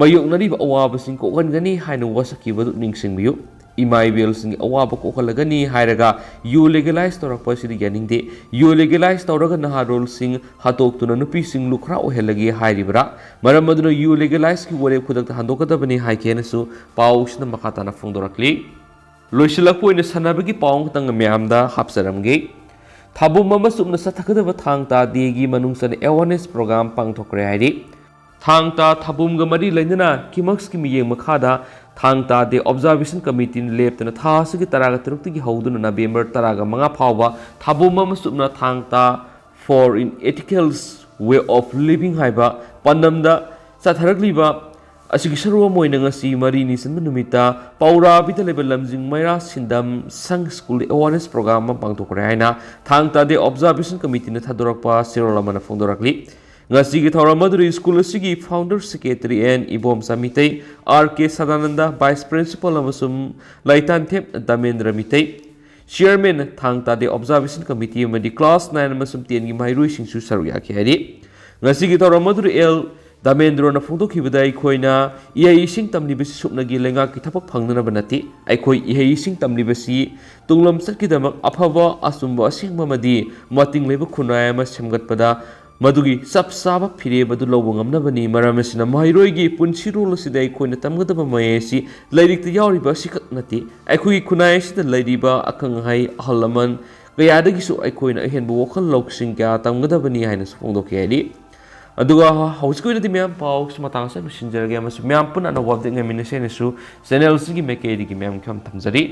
ꯃꯥꯌꯣꯛꯅꯔꯤꯕ ꯑꯋꯥꯕꯁꯤꯡ ꯀꯣꯛꯍꯟꯒꯅꯤ ꯍꯥꯏꯅ ꯋꯥꯁꯛꯈꯤꯕꯗꯨ ꯅꯤꯡꯁꯤꯡꯕꯤꯌꯨ꯫ ꯏꯃꯥ ꯏꯕꯦꯜꯁꯤꯡꯒꯤ ꯑꯋꯥꯕ ꯀꯣꯛꯍꯜꯂꯒꯅꯤ ꯍꯥꯏꯔꯒ ꯌꯨ ꯂꯤꯒꯦꯂꯥꯏꯖ ꯇꯧꯔꯛꯄ ꯑꯁꯤꯗꯤ ꯌꯥꯅꯤꯡꯗꯦ꯫ ꯌꯨ ꯂꯤꯒꯦꯂꯥꯏꯖ ꯇꯧꯔꯒ ꯅꯍꯥꯔꯣꯜꯁꯤꯡ ꯍꯥꯠꯇꯣꯛꯇꯨꯅ ꯅꯨꯄꯤꯁꯤꯡ ꯂꯨꯈ꯭ꯔꯥ ꯑꯣꯏꯍꯜꯂꯒꯦ ꯍꯥꯏꯔꯤꯕ꯭ꯔꯥ? ꯃꯔꯝ ꯑꯗꯨꯅ ꯌꯨ ꯂꯤꯒꯦꯂꯥꯏꯖꯀꯤ ꯋꯥꯔꯦꯞ ꯈꯨꯗꯛꯇ ꯍꯟꯗꯣꯛꯀꯗꯕꯅꯤ ꯍꯥꯏꯈꯤ ꯍꯥꯏꯅꯁꯨ ꯄꯥꯎ ꯑꯁꯤꯅ ꯃꯈꯥ ꯇꯥꯅ ꯐꯣꯡꯗꯣꯔꯛꯂꯤ꯫ ꯂꯣꯏꯁꯤꯜꯂꯛꯄ ꯑꯣꯏꯅ ꯁꯥꯟꯅꯕꯒꯤ ꯄꯥꯎ ꯑꯃꯈꯛꯇꯪ ꯃꯌꯥꯝꯗ ꯍꯥꯞꯆꯔꯝꯒꯦ꯫ ꯊꯥꯕꯨꯝ ꯑꯃ ꯆꯨꯞꯅ ꯆꯠꯊꯒꯗꯕ ꯊꯥꯡ ꯇꯥ ꯗꯦꯒꯤ ꯃꯅꯨꯡ ꯆꯟꯅ ꯑꯦꯋꯥꯔꯅꯦꯁ ꯄ꯭ꯔꯣꯒ꯭ꯔꯥꯝ ꯄꯥꯡꯊꯣꯛꯈ꯭ꯔꯦ ꯍꯥꯏꯔꯤ꯫ ꯊꯥꯡ ꯇꯥ ꯊꯥꯕꯨꯝꯒ ꯃꯔꯤ ꯂꯩꯅꯅ ꯀꯤꯃꯛꯁꯀꯤ ꯃꯤꯠꯌꯦꯡ ꯃꯈꯥꯗ ꯊꯥꯡ ꯇꯥ ꯗꯦ ꯑꯣꯕꯖꯥꯔꯕꯦꯁꯟ ꯀꯃꯤꯇꯤꯅ ꯂꯦꯞꯇꯅ ꯊꯥ ꯑꯁꯤꯒꯤ ꯇꯔꯥꯒ ꯇꯔꯨꯛꯇꯒꯤ ꯍꯧꯗꯨꯅ ꯅꯕꯦꯝꯕꯔ ꯇꯔꯥꯒ ꯃꯉꯥ ꯐꯥꯎꯕ ꯊꯥꯕꯨꯝ ꯑꯃ ꯆꯨꯞꯅ ꯊꯥꯡ ꯇꯥ for in ethical way of living ꯍꯥꯏꯕ ꯄꯥꯟꯗꯝꯗ ꯆꯠꯊꯔꯛꯂꯤꯕ ꯑꯁꯤꯒꯤ ꯁꯔꯨꯛ ꯑꯃ ꯑꯣꯏꯅ ꯉꯁꯤ ꯃꯔꯤꯅꯤ ꯆꯟꯕ ꯅꯨꯃꯤꯠꯇ ꯄꯥꯎꯔꯥꯕꯤꯗ ꯂꯩꯕ ꯂꯝꯖꯤꯡ ꯃꯩꯔꯥ ꯁꯤꯟꯗꯝ ꯁꯪ ꯁ꯭ꯀꯨꯜ ꯑꯦꯋꯥꯔꯅꯦꯁ ꯄ꯭ꯔꯣꯒ꯭ꯔꯥꯝ ꯑꯃ ꯄꯥꯡꯊꯣꯛꯈ꯭ꯔꯦ ꯍꯥꯏꯅ ꯊꯥꯡ ꯇꯥ ꯗꯦ ꯑꯣꯕꯖꯥꯔꯕꯦꯁꯟ ꯀꯃꯤꯇꯤꯅ ꯊꯥꯗꯣꯔꯛꯄ ꯆꯦꯔꯣꯜ ꯑꯃꯅ ꯐꯣꯡꯗꯣꯔꯛꯂꯤ꯫ ꯉꯁꯤꯒꯤ ꯊꯧꯔꯝ ꯑꯗꯨꯗ ꯁ꯭ꯀꯨꯜ ꯑꯁꯤꯒꯤ founder secretary N Ibomcha Meitei, R K Sadananda vice principal ꯑꯃꯁꯨꯡ Leitanthem Damendra Meitei, chairman Thang Ta day observation committee ꯑꯃꯗꯤ class nine ꯑꯃꯁꯨꯡ tenꯒꯤ ꯃꯍꯩꯔꯣꯏꯁꯤꯡꯁꯨ ꯁꯔꯨꯛ ꯌꯥꯈꯤ ꯍꯥꯏꯔꯤ꯫ ꯉꯁꯤꯒꯤ ꯊꯧꯔꯝ ꯑꯗꯨꯗ ꯑꯦꯜ ꯗꯥꯃꯦꯟꯗ꯭ꯔꯣꯅ ꯐꯣꯡꯗꯣꯛꯈꯤꯕꯗ ꯑꯩꯈꯣꯏꯅ ꯏꯍꯩ ꯏꯁꯤꯡ ꯇꯝꯂꯤꯕꯁꯤ ꯁꯨꯞꯅꯒꯤ ꯂꯩꯉꯥꯛꯀꯤ ꯊꯕꯛ ꯐꯪꯅꯅꯕ ꯅꯠꯇꯦ꯫ ꯑꯩꯈꯣꯏ ꯏꯍꯩ ꯏꯁꯤꯡ ꯇꯝꯂꯤꯕꯁꯤ ꯇꯨꯡꯂꯝꯆꯠꯀꯤꯗꯃꯛ ꯑꯐꯕ, ꯑꯆꯨꯝꯕ, ꯑꯁꯦꯡꯕ ꯑꯃꯗꯤ ꯃꯇꯤꯡ ꯂꯩꯕ ꯈꯨꯟꯅꯥꯏ ꯑꯃ ꯁꯦꯝꯒꯠꯄꯗ ꯃꯗꯨꯒꯤ ꯆꯞ ꯆꯥꯕ ꯐꯤꯔꯦꯞ ꯑꯗꯨ ꯂꯧꯕ ꯉꯝꯅꯕꯅꯤ꯫ ꯃꯔꯝ ꯑꯁꯤꯅ ꯃꯍꯩꯔꯣꯏꯒꯤ ꯄꯨꯟꯁꯤꯔꯣꯜ ꯑꯁꯤꯗ ꯑꯩꯈꯣꯏꯅ ꯇꯝꯒꯗꯕ ꯃꯍꯩ ꯑꯁꯤ ꯂꯥꯏꯔꯤꯛꯇ ꯌꯥꯎꯔꯤꯕ ꯑꯁꯤꯈꯛ ꯅꯠꯇꯦ꯫ ꯑꯩꯈꯣꯏꯒꯤ ꯈꯨꯟꯅꯥꯏ ꯑꯁꯤꯗ ꯂꯩꯔꯤꯕ ꯑꯈꯪ ꯑꯍꯩ, ꯑꯍꯜ ꯂꯃꯟ ꯀꯌꯥꯗꯒꯤꯁꯨ ꯑꯩꯈꯣꯏꯅ ꯑꯍꯦꯟꯕ ꯋꯥꯈꯜ ꯂꯧꯁꯤꯡ ꯀꯌꯥ ꯇꯝꯒꯗꯕꯅꯤ ꯍꯥꯏꯅꯁꯨ ꯐꯣꯡꯗꯣꯛꯈꯤ ꯍꯥꯏꯔꯤ꯫ ꯑꯗꯨꯒ ꯍꯧꯖꯤꯛꯀꯤ ꯑꯣꯏꯅꯗꯤ ꯃꯌꯥꯝ ꯄꯥꯎꯁꯤ ꯃꯇꯥꯡ ꯑꯁꯤꯗ ꯂꯣꯏꯁꯤꯟꯖꯔꯒꯦ, ꯑꯃꯁꯨꯡ ꯃꯌꯥꯝ ꯄꯨꯟꯅ ꯑꯅꯧꯕ update ꯉꯥꯏꯃꯤꯟꯅꯁꯦ ꯍꯥꯏꯅꯁꯨ channel ꯑꯁꯤꯒꯤ ꯃꯥꯏꯀꯩꯗꯒꯤ ꯃꯌꯥꯝ ꯈꯝ ꯊꯝꯖꯔꯤ꯫